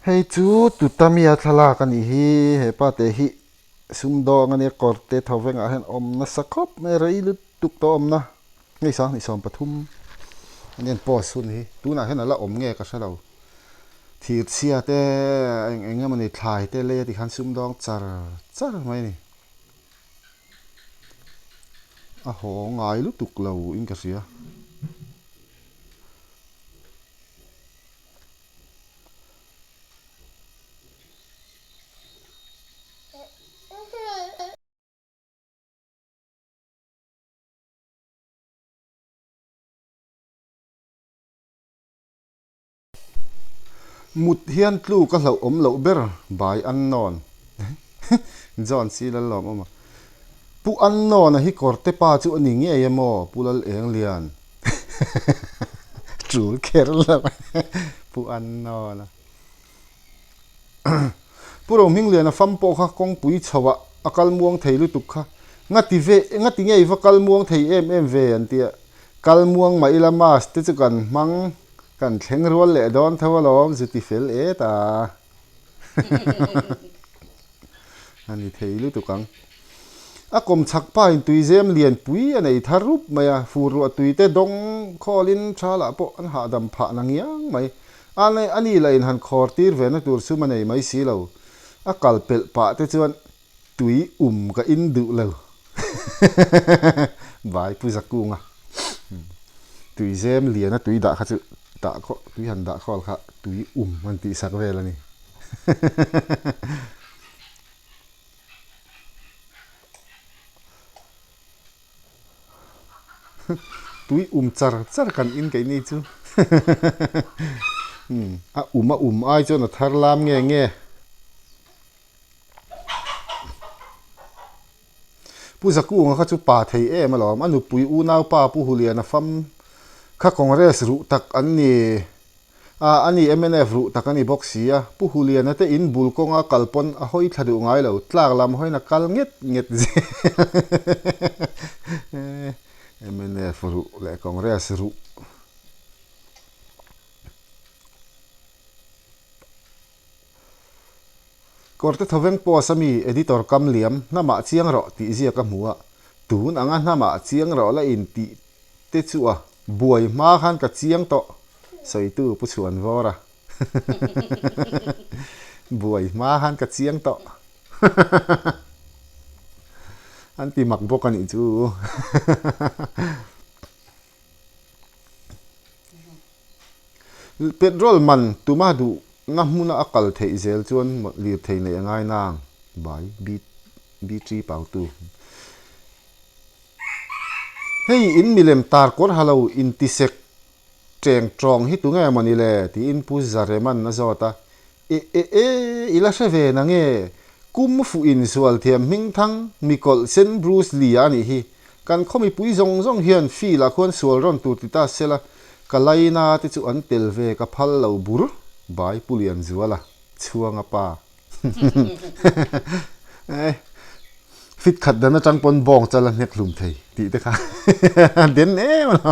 Hei chu Tutamia thlalak a nih hi, hepa te hi sumdawng a nia kawr te tho vengah hian awm nasa khawp mai a, rei lutuk tawh awmna hei 2023 a nia an post hun hi tunah hian a la awm nge ka hre lo. Thir chhia te eng eng emawni thlai te lei a tikhan sumdawng char char mai a ni. A haw ngai lutuk lo in ka hria. Mut hian tlu ka hlauh awm loh ber by Unknown John C Lallawm awm a. Pu Unknown a hi kawrte pa chu a ni ngei em aw Pu Lal Eng Lian tul kher lo Pu Unknown a. Pu Rohmingliana fam pawh kha kawngpui chho ah a kal muang thei lutuk kha ngati ve ngati ngei va kal muang thei em em ve an tia kal muang mah ila mask te chu kan hmang Kan thleng rual leh dawn tho alawm zu ti fel et a. A ni thei lutuk ang. A kawm chhak pain tuizem lian pui a nei thar rup mai a, fur ruah tui te dawng khawlin thalah pawh an hahdam phah na ngiang mai. A a ni lah in han khawr tir ve na tur sum a nei mai si lo. A kal pelh pah te chuan tui um ka in duh lo. Vai Pu Zakunga tuizem liana tui dah kha chu dah khaw tui han dah khawl kha tui um an tih sak vel a ni. Tui um char char kan in keini chu a um a um ai chuan a thar lam nge nge. Pu Zakunga kha chu pa thei em alawm, a nupui unaupa Pu Huliana fam kha Congress ruh tak an ni a, a ni mnf ruh tak a ni bawk si a, Pu Huliana te in bul kawnga kal pawn a hawi thla duh ngai lo, tlak lam hawiin a kal nget nget zel mnf ruh leh Congress ruh. Kawrte Thawveng Post a mi Editor kam liam hnamah chiang rawh tih ziak a hmu a, tun anga hnamah chiang rawh la in tih te chu a buai hma khan ka chiang tawh, sawitu Pu Chhuanvawra. Buai hma khan ka chiang tawh. An ti mak bawk a nih chu. Petrol man tuma duhna hmuna a kal theih zel chuan lirthei neih a ngai nang, by BT Pautu. Hei in milem tar kawr ha lo intisek cheng tawng hi tunge maw ni le? tiin Pu Zareman a zawt a. E e e, i la hre ve na nge? Kum fuh insual thiam hmingthang mikawlh sen Bruce Lee-a a nih hi. Kan khaw mipui zawng zawng hian field-ah khuan sual rawn tur ti ta sela, ka laina te chu an tel ve ka phal lo bur, Bai Pu Lianzuala chhuanga pa. Fit khat dan atang pawn bawng chal a hnek hlum thei tih te kha a den em a lo.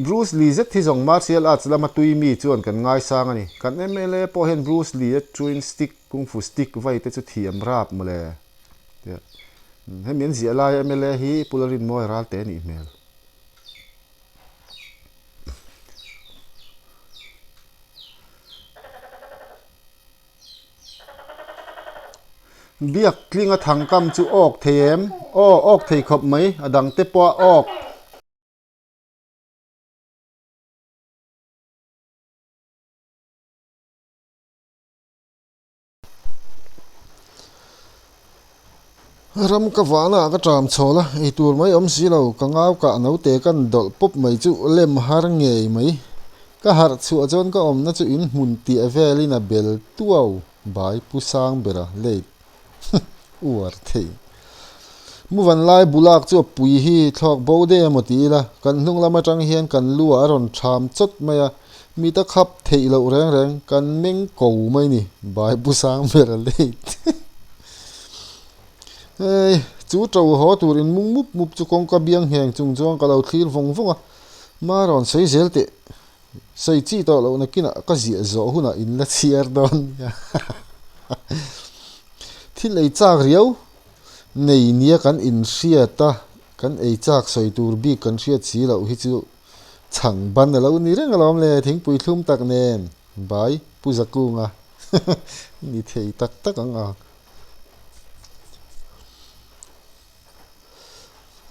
Bruce Lee zet hi zawng martial arts lama tui mi chuan kan ngaisang a ni. Kan mla pawh hian Bruce Lee-a twin stick, kung fu stick vai te chu thiam rap mawle. Tia hemi an ziah laia mla hi Pu Larinmawia Ralte a nih hmel. Biak tlinga thangkam chu awk thei em? Aw, awk thei khawp mai, a dangte pawh a awk. Ram ka vahna ah ka ṭam chhawl a, eitur mai awm si lo, ka ngau kah naute kan dawlh pawp mai chu lem har ngei mai. Ka harh chhuah chuan ka awmna chu in hmun tiah velin a bel tuau bai pu sang bera late uar thei. Muvan lai bulak chu a pui hi thlawk bo de emaw ti ila, kan hnung lam atang hian kan lu ah a rawn ṭham chawt mai a, Mit a khap theih loh reng reng kan meng ko mai ni, bai pu sang ber a late. Hei, chu to haw tur in mung mup mup chu kawngka biang ngheng chung chuan ka lo thlir vawng vawng a, ma rawn sawi zel teh, sawi chi tawh loh nakinah ka ziah zawh hunah in la chhiar dawn nia. Thil ei chak riau nei nia kan inhriat a, kan ei chak sawi tur bik kan hriat si loh hi chu Chhang ban a lo ni reng alawm le, thingpui thlum tak nen bai Pu Zakunga ni thei tak tak ang a.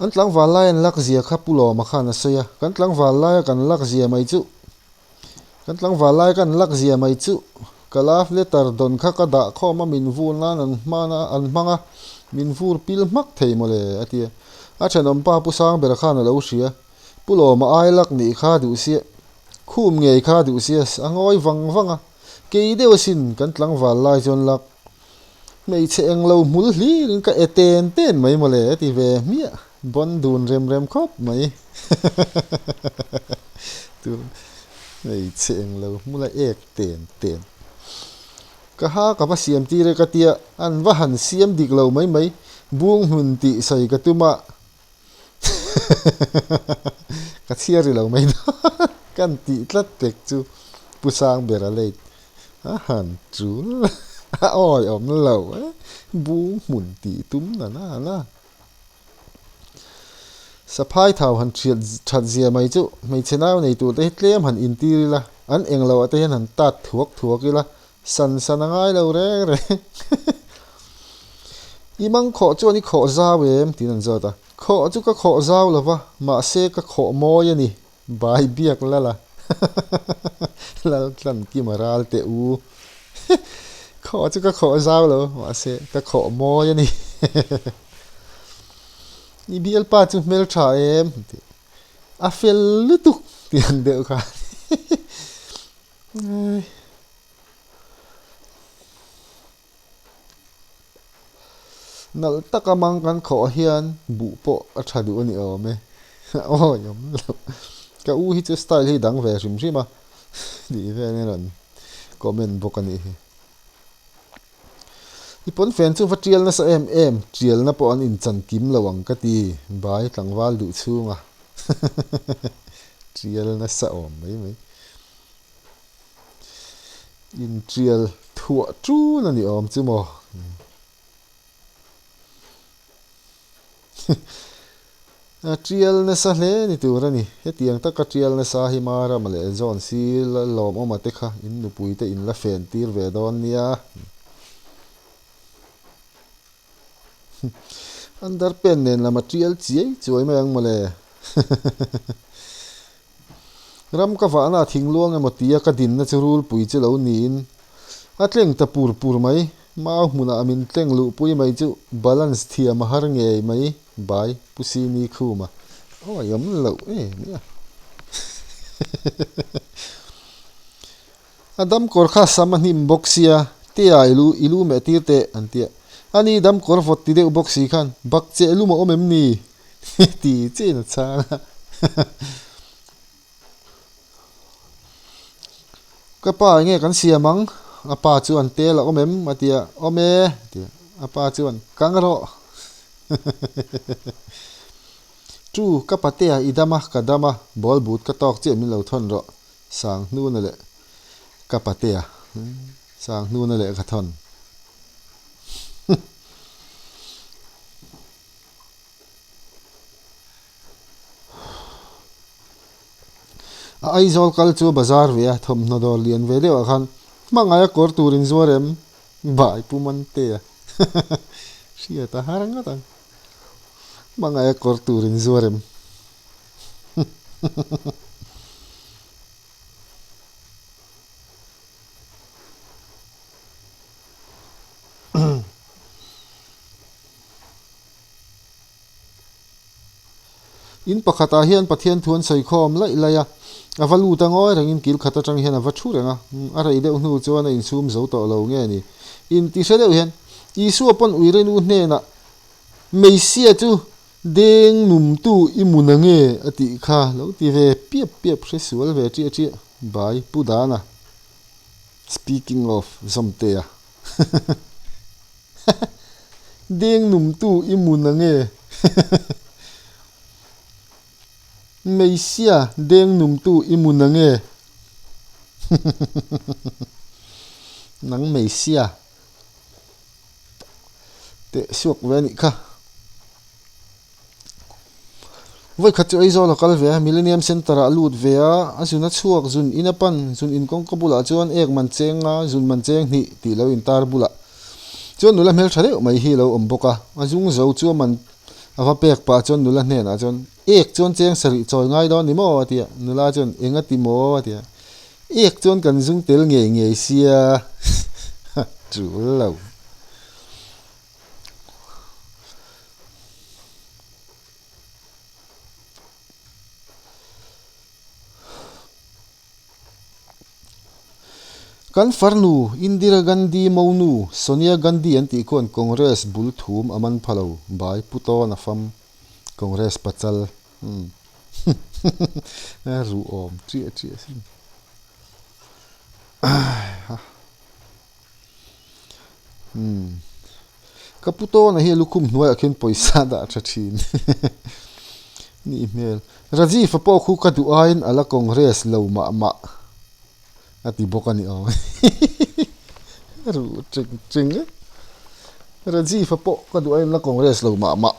An tlangval lai an lak zia kha Pu Lawma khan a sawi a, kan tlangval laia kan lak zia mai chu, kan tlangval lai kan lak zia mai chu ka love letter dawn kha ka dah khawm a min vur nan an hman a an hmang a, min vur pil hmak thei mawle a ti a. A thenawmpa Pu Sangbera khan a lo hria. Pu Lawma ai lak nih kha duh sia, khum ngei kha duh sia, a ngawi vang vang a, kei deuh asin kan tlangval lai chuan lak hmeichhe eng lo hmul hlir in ka e ten ten mai mawle a ti ve hmiah, bawn dun rem rem khawp mai tur hmeichhe eng lo hmul a ek ten ten ka ha ka va siam tir e ka tia an va han siam dik lo mai mai bung hmun tih sawi ka tum a. Ka chhiar ri lo mai dawn kan tih tlat pek chu Pu Sangbera late a han chul a awi awm lo e bung hmun tih tum na na na. Saphai thau han thiat that zia mai chu hmeichhe nau nei tur te hi tlem han intir ila an englo ah te hian han tat thuak thuak ila San san a ngai lo reng reng. I mang khawh chuan i khawh zau em? tiin an zawt a. Khawh chu ka khawh zau lo va, mahse ka khawh mawi a ni. Bai biak lal a. Lal tlan kim a ral teh u. Khawh chu ka khawh zau lo, mahse ka khawh mawi a ni. I bialpa chu hmeltha em? A fel lutuk tih ang deuh kha. Nalh taka mang kan khawh hian buh pawh a tha duh a ni awm e. Awi awm lo. Ka u hi chu style hi dang ve hrim hrim a tih vel in rawn comment bawk a nih hi. I pawnfen chu va tial nasa em em, tialna pawh an inchan kim lo ang ka ti, bai tlangval duh chhunga tial nasa awm mai mai. Intial thuah ṭun a ni awm chu maw? A tial nasa hle ni tur a ni. Hetiang taka tial nasa hi Marama leh John si lawmawma te kha in nupui te in la fen tir ve dawn nia. Underpant nen lam a tial chiai chuai mai ang mawle. Ram ka vahna a thingluang emaw tia ka dinna chu rulpui chu lo niin a tleng ta pur pur mai. Mau hmunah min tleng luhpui mai chu balance thiam a har ngei mai bai Pu Sini Khuma awi awm loh em nia. A dam kawr kha sam a hnim bawk sia, Tea i lu i lu meh tir teh, an ti a. Ani dam kawr vawt ti deuh bawk si khan, Bak cheh lum a awm em ni? ti chiin a chhang a. Ka pa enge kan siam ang? A pa chuan, Tel a awm em? a ti a. Awm e, a ti a. A pa chuan, Kang rawh. Chu, ka patea i dam a, ka dam a, ball but ka tawk chiah min lo thawn rawh. Sanghnuna leh ka patea Sanghnuna leh ka thawn. A Aizawl kal chu bazar ve a, thawmhnaw dawr lian ve deuhah khan hmangaih a kawr tur in zuar em? Bai Pu Mantea hriat a har ngawt ang. Hmangaih a kawr tur in zuar em? In pakhatah hian Pathian thu an sawi khawm laih laih a, a va lut a ngawi rengin kil khat atang hian a va thu reng a, a rei deuh hnu chuan a insum zo tawh lo nge ni? Inti hre deuh hian Isua pawn Uirenu hnenah Meisia chu deng numtu i mun a nge a tih kha lo ti ve piap piap hre sual ve chiah chiah by Pu Dana Speaking of Zawmtea Deng numtu i mun a nge Meisia deng numtu i mun a nge Nang Meisia Teh suak ve a nih kha. Vawikhat chu Aizawl a kal ve a, Millennium Centre ah a lut ve a, a zun a chhuak, zun in a pan, zun in kawngka bulah chuan ek man cheng a, zun man cheng hnih tih lo intar bulah chuan nula hmeltha deuh mai hi a lo awm bawk a, a zung zo chu a man a va pek pah chuan nula hnenah chuan ek chuan cheng sarih chawi ngai dawn ni maw a ti a, nula chuan eng a ti maw a ti a. Ek chuan kan zung tel ngei ngei sia tul lo. Kan farnu Indira Gandhi monu Sonia Gandhi an tih khuan Congress bul thum a man pha lo by Pu Tawna Fam Congress pachal. Umm ruh awm chiah chiah sin umm ka pu tawna hi a lukhum hnuaiah khian pawisa dah tha thin nih hmel Rajiv a pawh khu ka duh aiin a la congress lo mah mah a ti bawk a ni awm ruh ching ching e Rajiv a pawh ka duh aiin la congress lo mah mah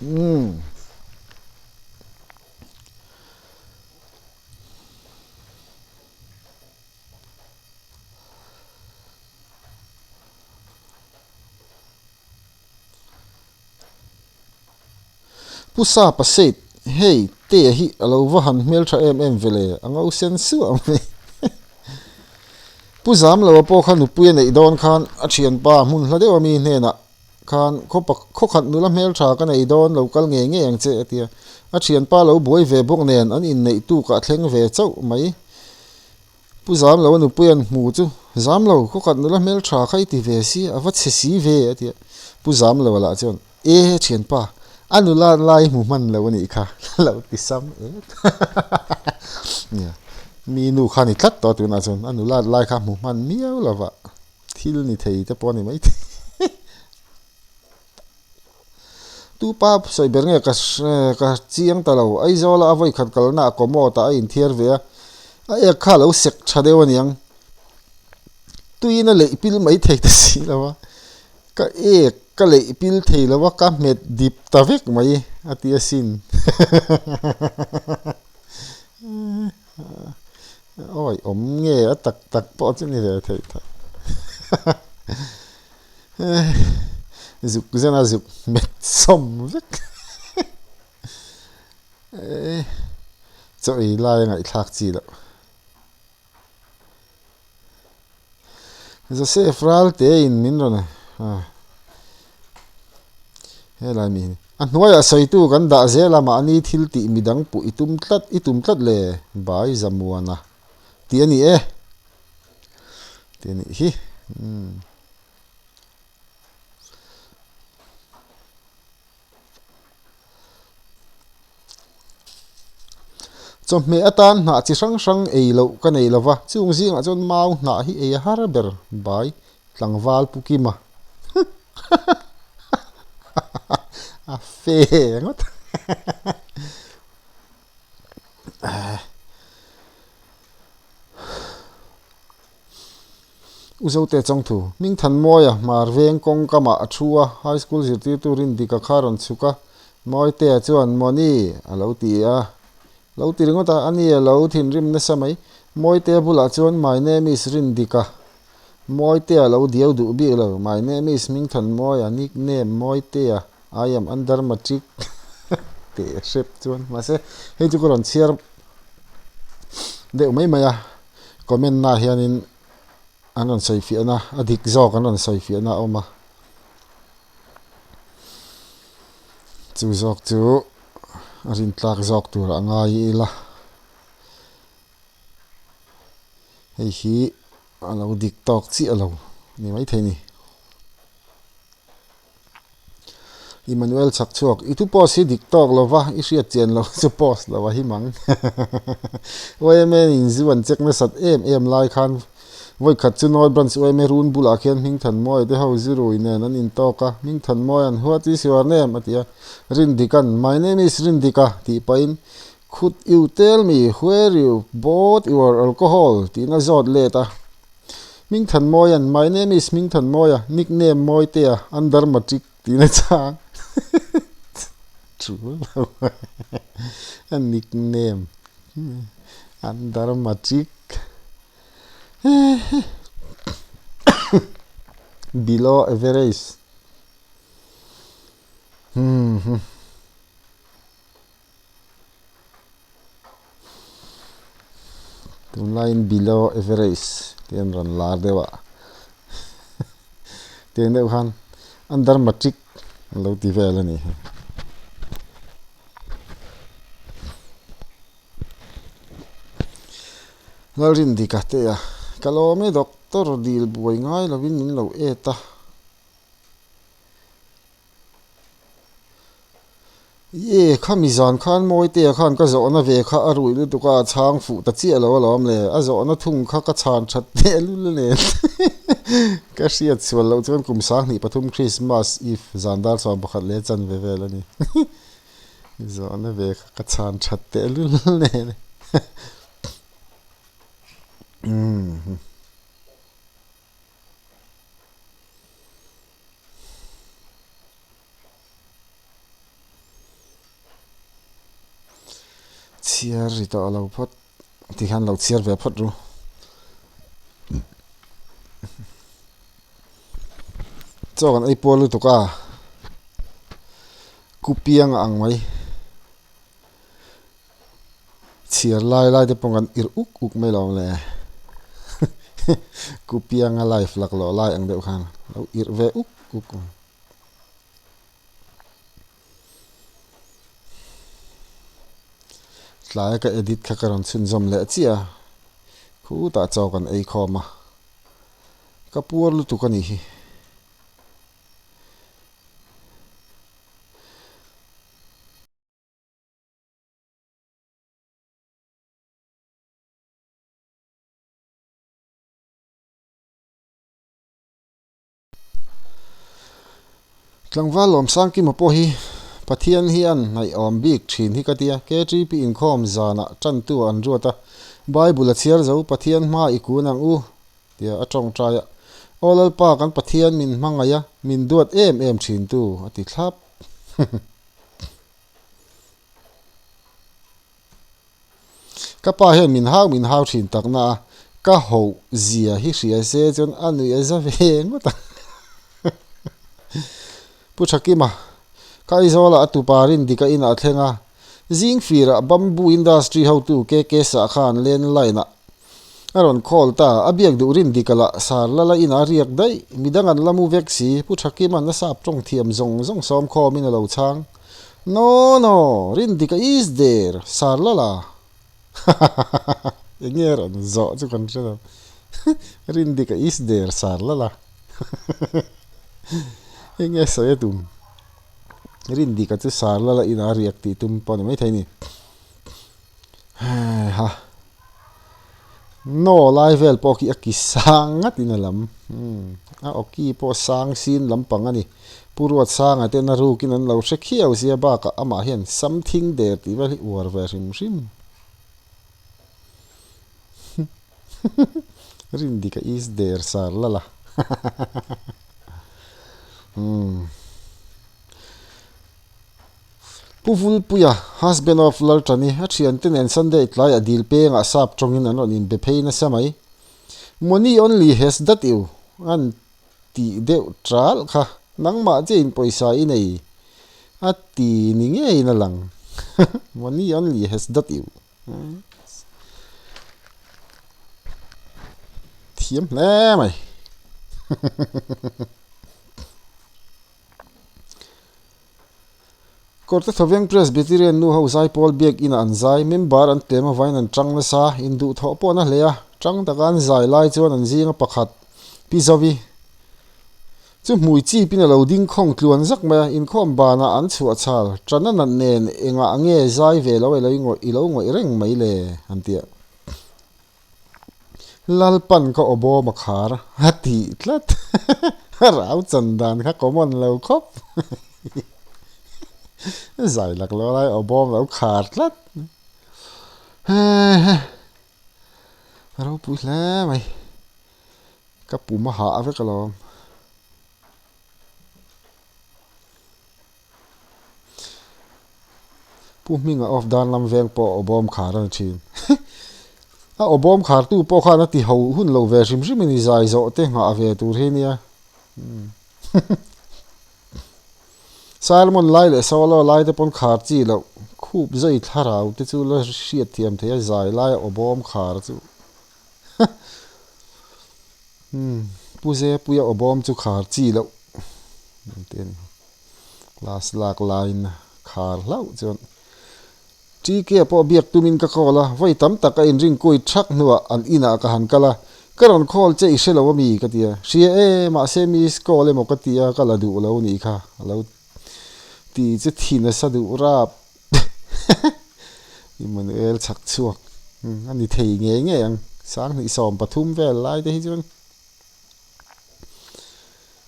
umm Pu Sapa said, Hei, Tea hi a lo va han hmeltha em em ve le, a ngo sen suah mai. Pu Zamloa pawh kha nupui a neih dawn khan a thianpa hmun hla deuh a mi hnenah khan khawpa khawkhat nula hmeltha ka nei dawn lo kal ngei ngei ang che a ti a. A thianpa lo buai ve bawk nen an inneih tukah thleng ve chauh mai. Pu Zamlo a nupui an hmu chu, Zamlo, khawkhat nula hmeltha kha i ti ve si, a va chhe si ve, a ti a. Pu Zamlo lah chuan, E, thianpa, a nula lai hmu hman lo a nih kha, lo ti sam et. Nia, mi nu kha a ni tlat tawh a tunah chuan, a nula lai kha hmu hman miau lova thil ni thei te pawh a ni maithei. Tu pa sawi ber nge ka ka chiang ta lo. Aizawl a vawikhat kalna a commode ah a inthiar ve a, a ek kha a lo sek tha deuh aniang. Tuiin a leih pil mai thei ta si lo a, ka ek ka leih pil thei lo a, ka hmet dip ta vek mai a ti asin. Awi awm nge a tak tak pawh chu ni ve thei tho. Zuk zen a zuk hmet sawm vek chaw ei lai a ngaihthlak chi loh. Joseph Ralte in min rawn helai mi hi a hnuaiah sawitu kan dah zel a mahni thil tih midang puh i tum tlat i tum tlat le Bai Zamuana. Tih a ni e. Tih a nih hi. Umm. Chawhmeh atan hnah chi hrang hrang ei loh ka nei lova, chung zingah chuan mau hnah hi ei a har ber bai tlangval Pu Kima. A fe ngawt. U Zote Chawngthu, Hmingthanmawia Hmar veng kawng kamah a thu a, High School zirtirtu Rindika kha a rawn chhuk a, Mawitea chuan, Mawni, a lo ti a, lo ti ringawt a, ani a lo thinrim nasa mai. Mawitea bulah chuan, My name is Rindika. Mawitea a lo diau duh bik lo, My name is Hmingthanmawia, nick name Mawitea, I am under matric teh hrep chuan. Mahse, hei chu ka rawn chhiar deuh mai mai a, comment na hianin an rawn sawi fiahna a dik zawk an rawn sawi fiahna a awm a chu zawk chu a rintlak zawk tur a ngai ila hei hi a lo dik tawk chiah lo ni maithei a ni. Immanuel chhak chhuak, I thu post hi dik tawk lo va, i hriat chian loh chu post lo a him ang. Yma in zu an check nasat em em lai khan vawikhat chu North Branch yma run bulah khian Hmingthanmawia te ho zu rui nen an intawk a, Hmingthanmawia'n What is your name? a ti a, Rindikan My name is Rindika tih pahin Could you tell me where you bought your alcohol? tiin a zawt let a. Hmingthanmawia'n My name is Hmingthanmawia, nickname Mawitea, under matric tiin a chhang. Tul lo a nickname under matric below average. Hmm. Tunlaiin below average tih an rawn lar deuh a tiang deuh khan under matric an lo ti vel a ni hi. Lalrindika te a ka lawm e doctor dil buai ngai lovin min lo et a. Ie, khami zan khan Mawitea khan ka zawhna ve kha a ruih lutuk a, a chhang fuh ta chiah lo alawm le. A zawhna thung kha ka chhan that teh lul nen. Ka hriat sual loh chuan kum 2003 Christmas Eve zan dar 11 leh chanve vel a ni. Zawhna ve kha ka chhan that teh lul nen. Umm. Chhiar ri tawh lo phawt ti khan lo chhiar ve phawt ru. Chaw kan ei pual lutuk a kupiang a ang mai. Chhiar lai lai te pawh kan irh uk uk mai lo ang le Ku Pianga life laklawh lai ang deuh khan lo irh ve uk uk ang. Tlaia ka edit kha ka rawn chhunzawm leh chiah a, khutah chaw kan ei khawm a, ka puar lutuk a nih hi. Tlangval Lawmsangkima pawh hi Pathian hi an hnaihawm bik thin hi ka tia. KTP inkhawm zanah tantu an ruat a, Bible a chhiar zo, Pathian hma i kun ang u tia a tawngtai a. Aw Lalpa kan Pathian min hmangaih a, min duat em em thin tu a ti thlap. Ka pa hian min hau min hau thin tak na a, ka hoh zia hi hria se chuan a nuih a za ve ngawt ang. Pu Thakima, ka Aizawlah a tupa Rindika inah a thleng a, zing firah Bamboo Industry hotu KK Sah khan landline ah A rawn call ta, a biak duh rin dik a lah, sar lala inah a riak daih, midang an la mu vek si, Pu Thakima'n a sap tawng thiam zawng zawng sawm khawmin a lo chhang. No, no, rin dik a is there, sar lala. Hahahaha. Enge a rawn zawh chu kan hre lo. Rindika is der sar lal a. Enge sawi a tum? Rindika chu sar lal a inah a riak tih tum pawh a ni maithei a ni. Heiha. Naw lai vel pawh khi a ki sang ngat in a lam. A awki pawh sang sin lampang a ni. Pu Ruatsanga ten a rukin an lo hre khiau sia bakah amah hian something der tih vel hi uar ve hrim hrim. Rindika is der sar lal a. Pu Vulpuia, husband of Laltani, a thiante nen Sunday tlaiah dil pengah sap tawngin an rawn inbe phei nasa mai. Money only has that you an tih deuh ṭalh kha nangmah chiahin pawisa i nei a ti ni ngeiin a lang. Money only has that you. Thiam hle mai. Kawrte Thawveng Presbyterian nu ho zaipawl biak inah an zai, member an tlem avain an tang nasa, induhthawh pawh na hle a, tang taka an zai lai chuan an zinga pakhat, Pi Zovi, chu hmui chipin a lo ding khawng tluan zak mai a, inkhawm banah an chhuah chhal, tana nat nen engah nge zai ve lo i lo ngawih reng mai le, an ti a. Lalpan ka awbawm a khar a tih tlat. A rau chan dan kha common lo khawp. Zai lak lo lai awbawm lo khar tlat. A ropui hle mai. Ka pum a hah vek alawm. Pu Hminga off dan lam veng pawh awbawm khar a ni thin. A awbawm khartu pawh khan a ti ho hun lo ve hrim hrim in i zai zawh te nghah ve tur hi nia. Sermon lai leh solo lai te pawn khar chi loh khup zai thlarau te chu la hriat thiam thei a zai lai a awbawm khar chu. Pu Zepuia awbawm chu khar chi loh. Class lak laiin khar hlauh chuan TK pawh biak tumin ka call a, vawi tam tak a inring kui thak hnuah an inah ka han kal a, ka rawn call che i hre lo ami ka ti a, hria e mahse miss call emaw ka ti a ka la duh lo nih kha a lo ti chu thi nasa duh rap Emmanuel chhak chhuak a ni thei ngei ngei ang 20 13 vel lai te hi chuan.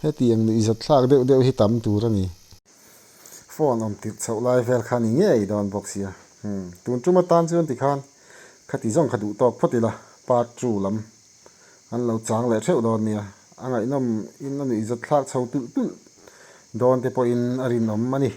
Hetiang nuihzat thlak deuh deuh hi tam tur a ni. Phone awm tirh chhoh lai vel kha ni ngei dawn bawk sia. Umm tun tum atan chuan tikhan khati zawng kha duh tawk phawt ila part two lam an lo chang leh theuh dawn nia. A ngaihnawm in a nuihzat thlak chho tulh tulh dawn te pawhin a rinawm a ni.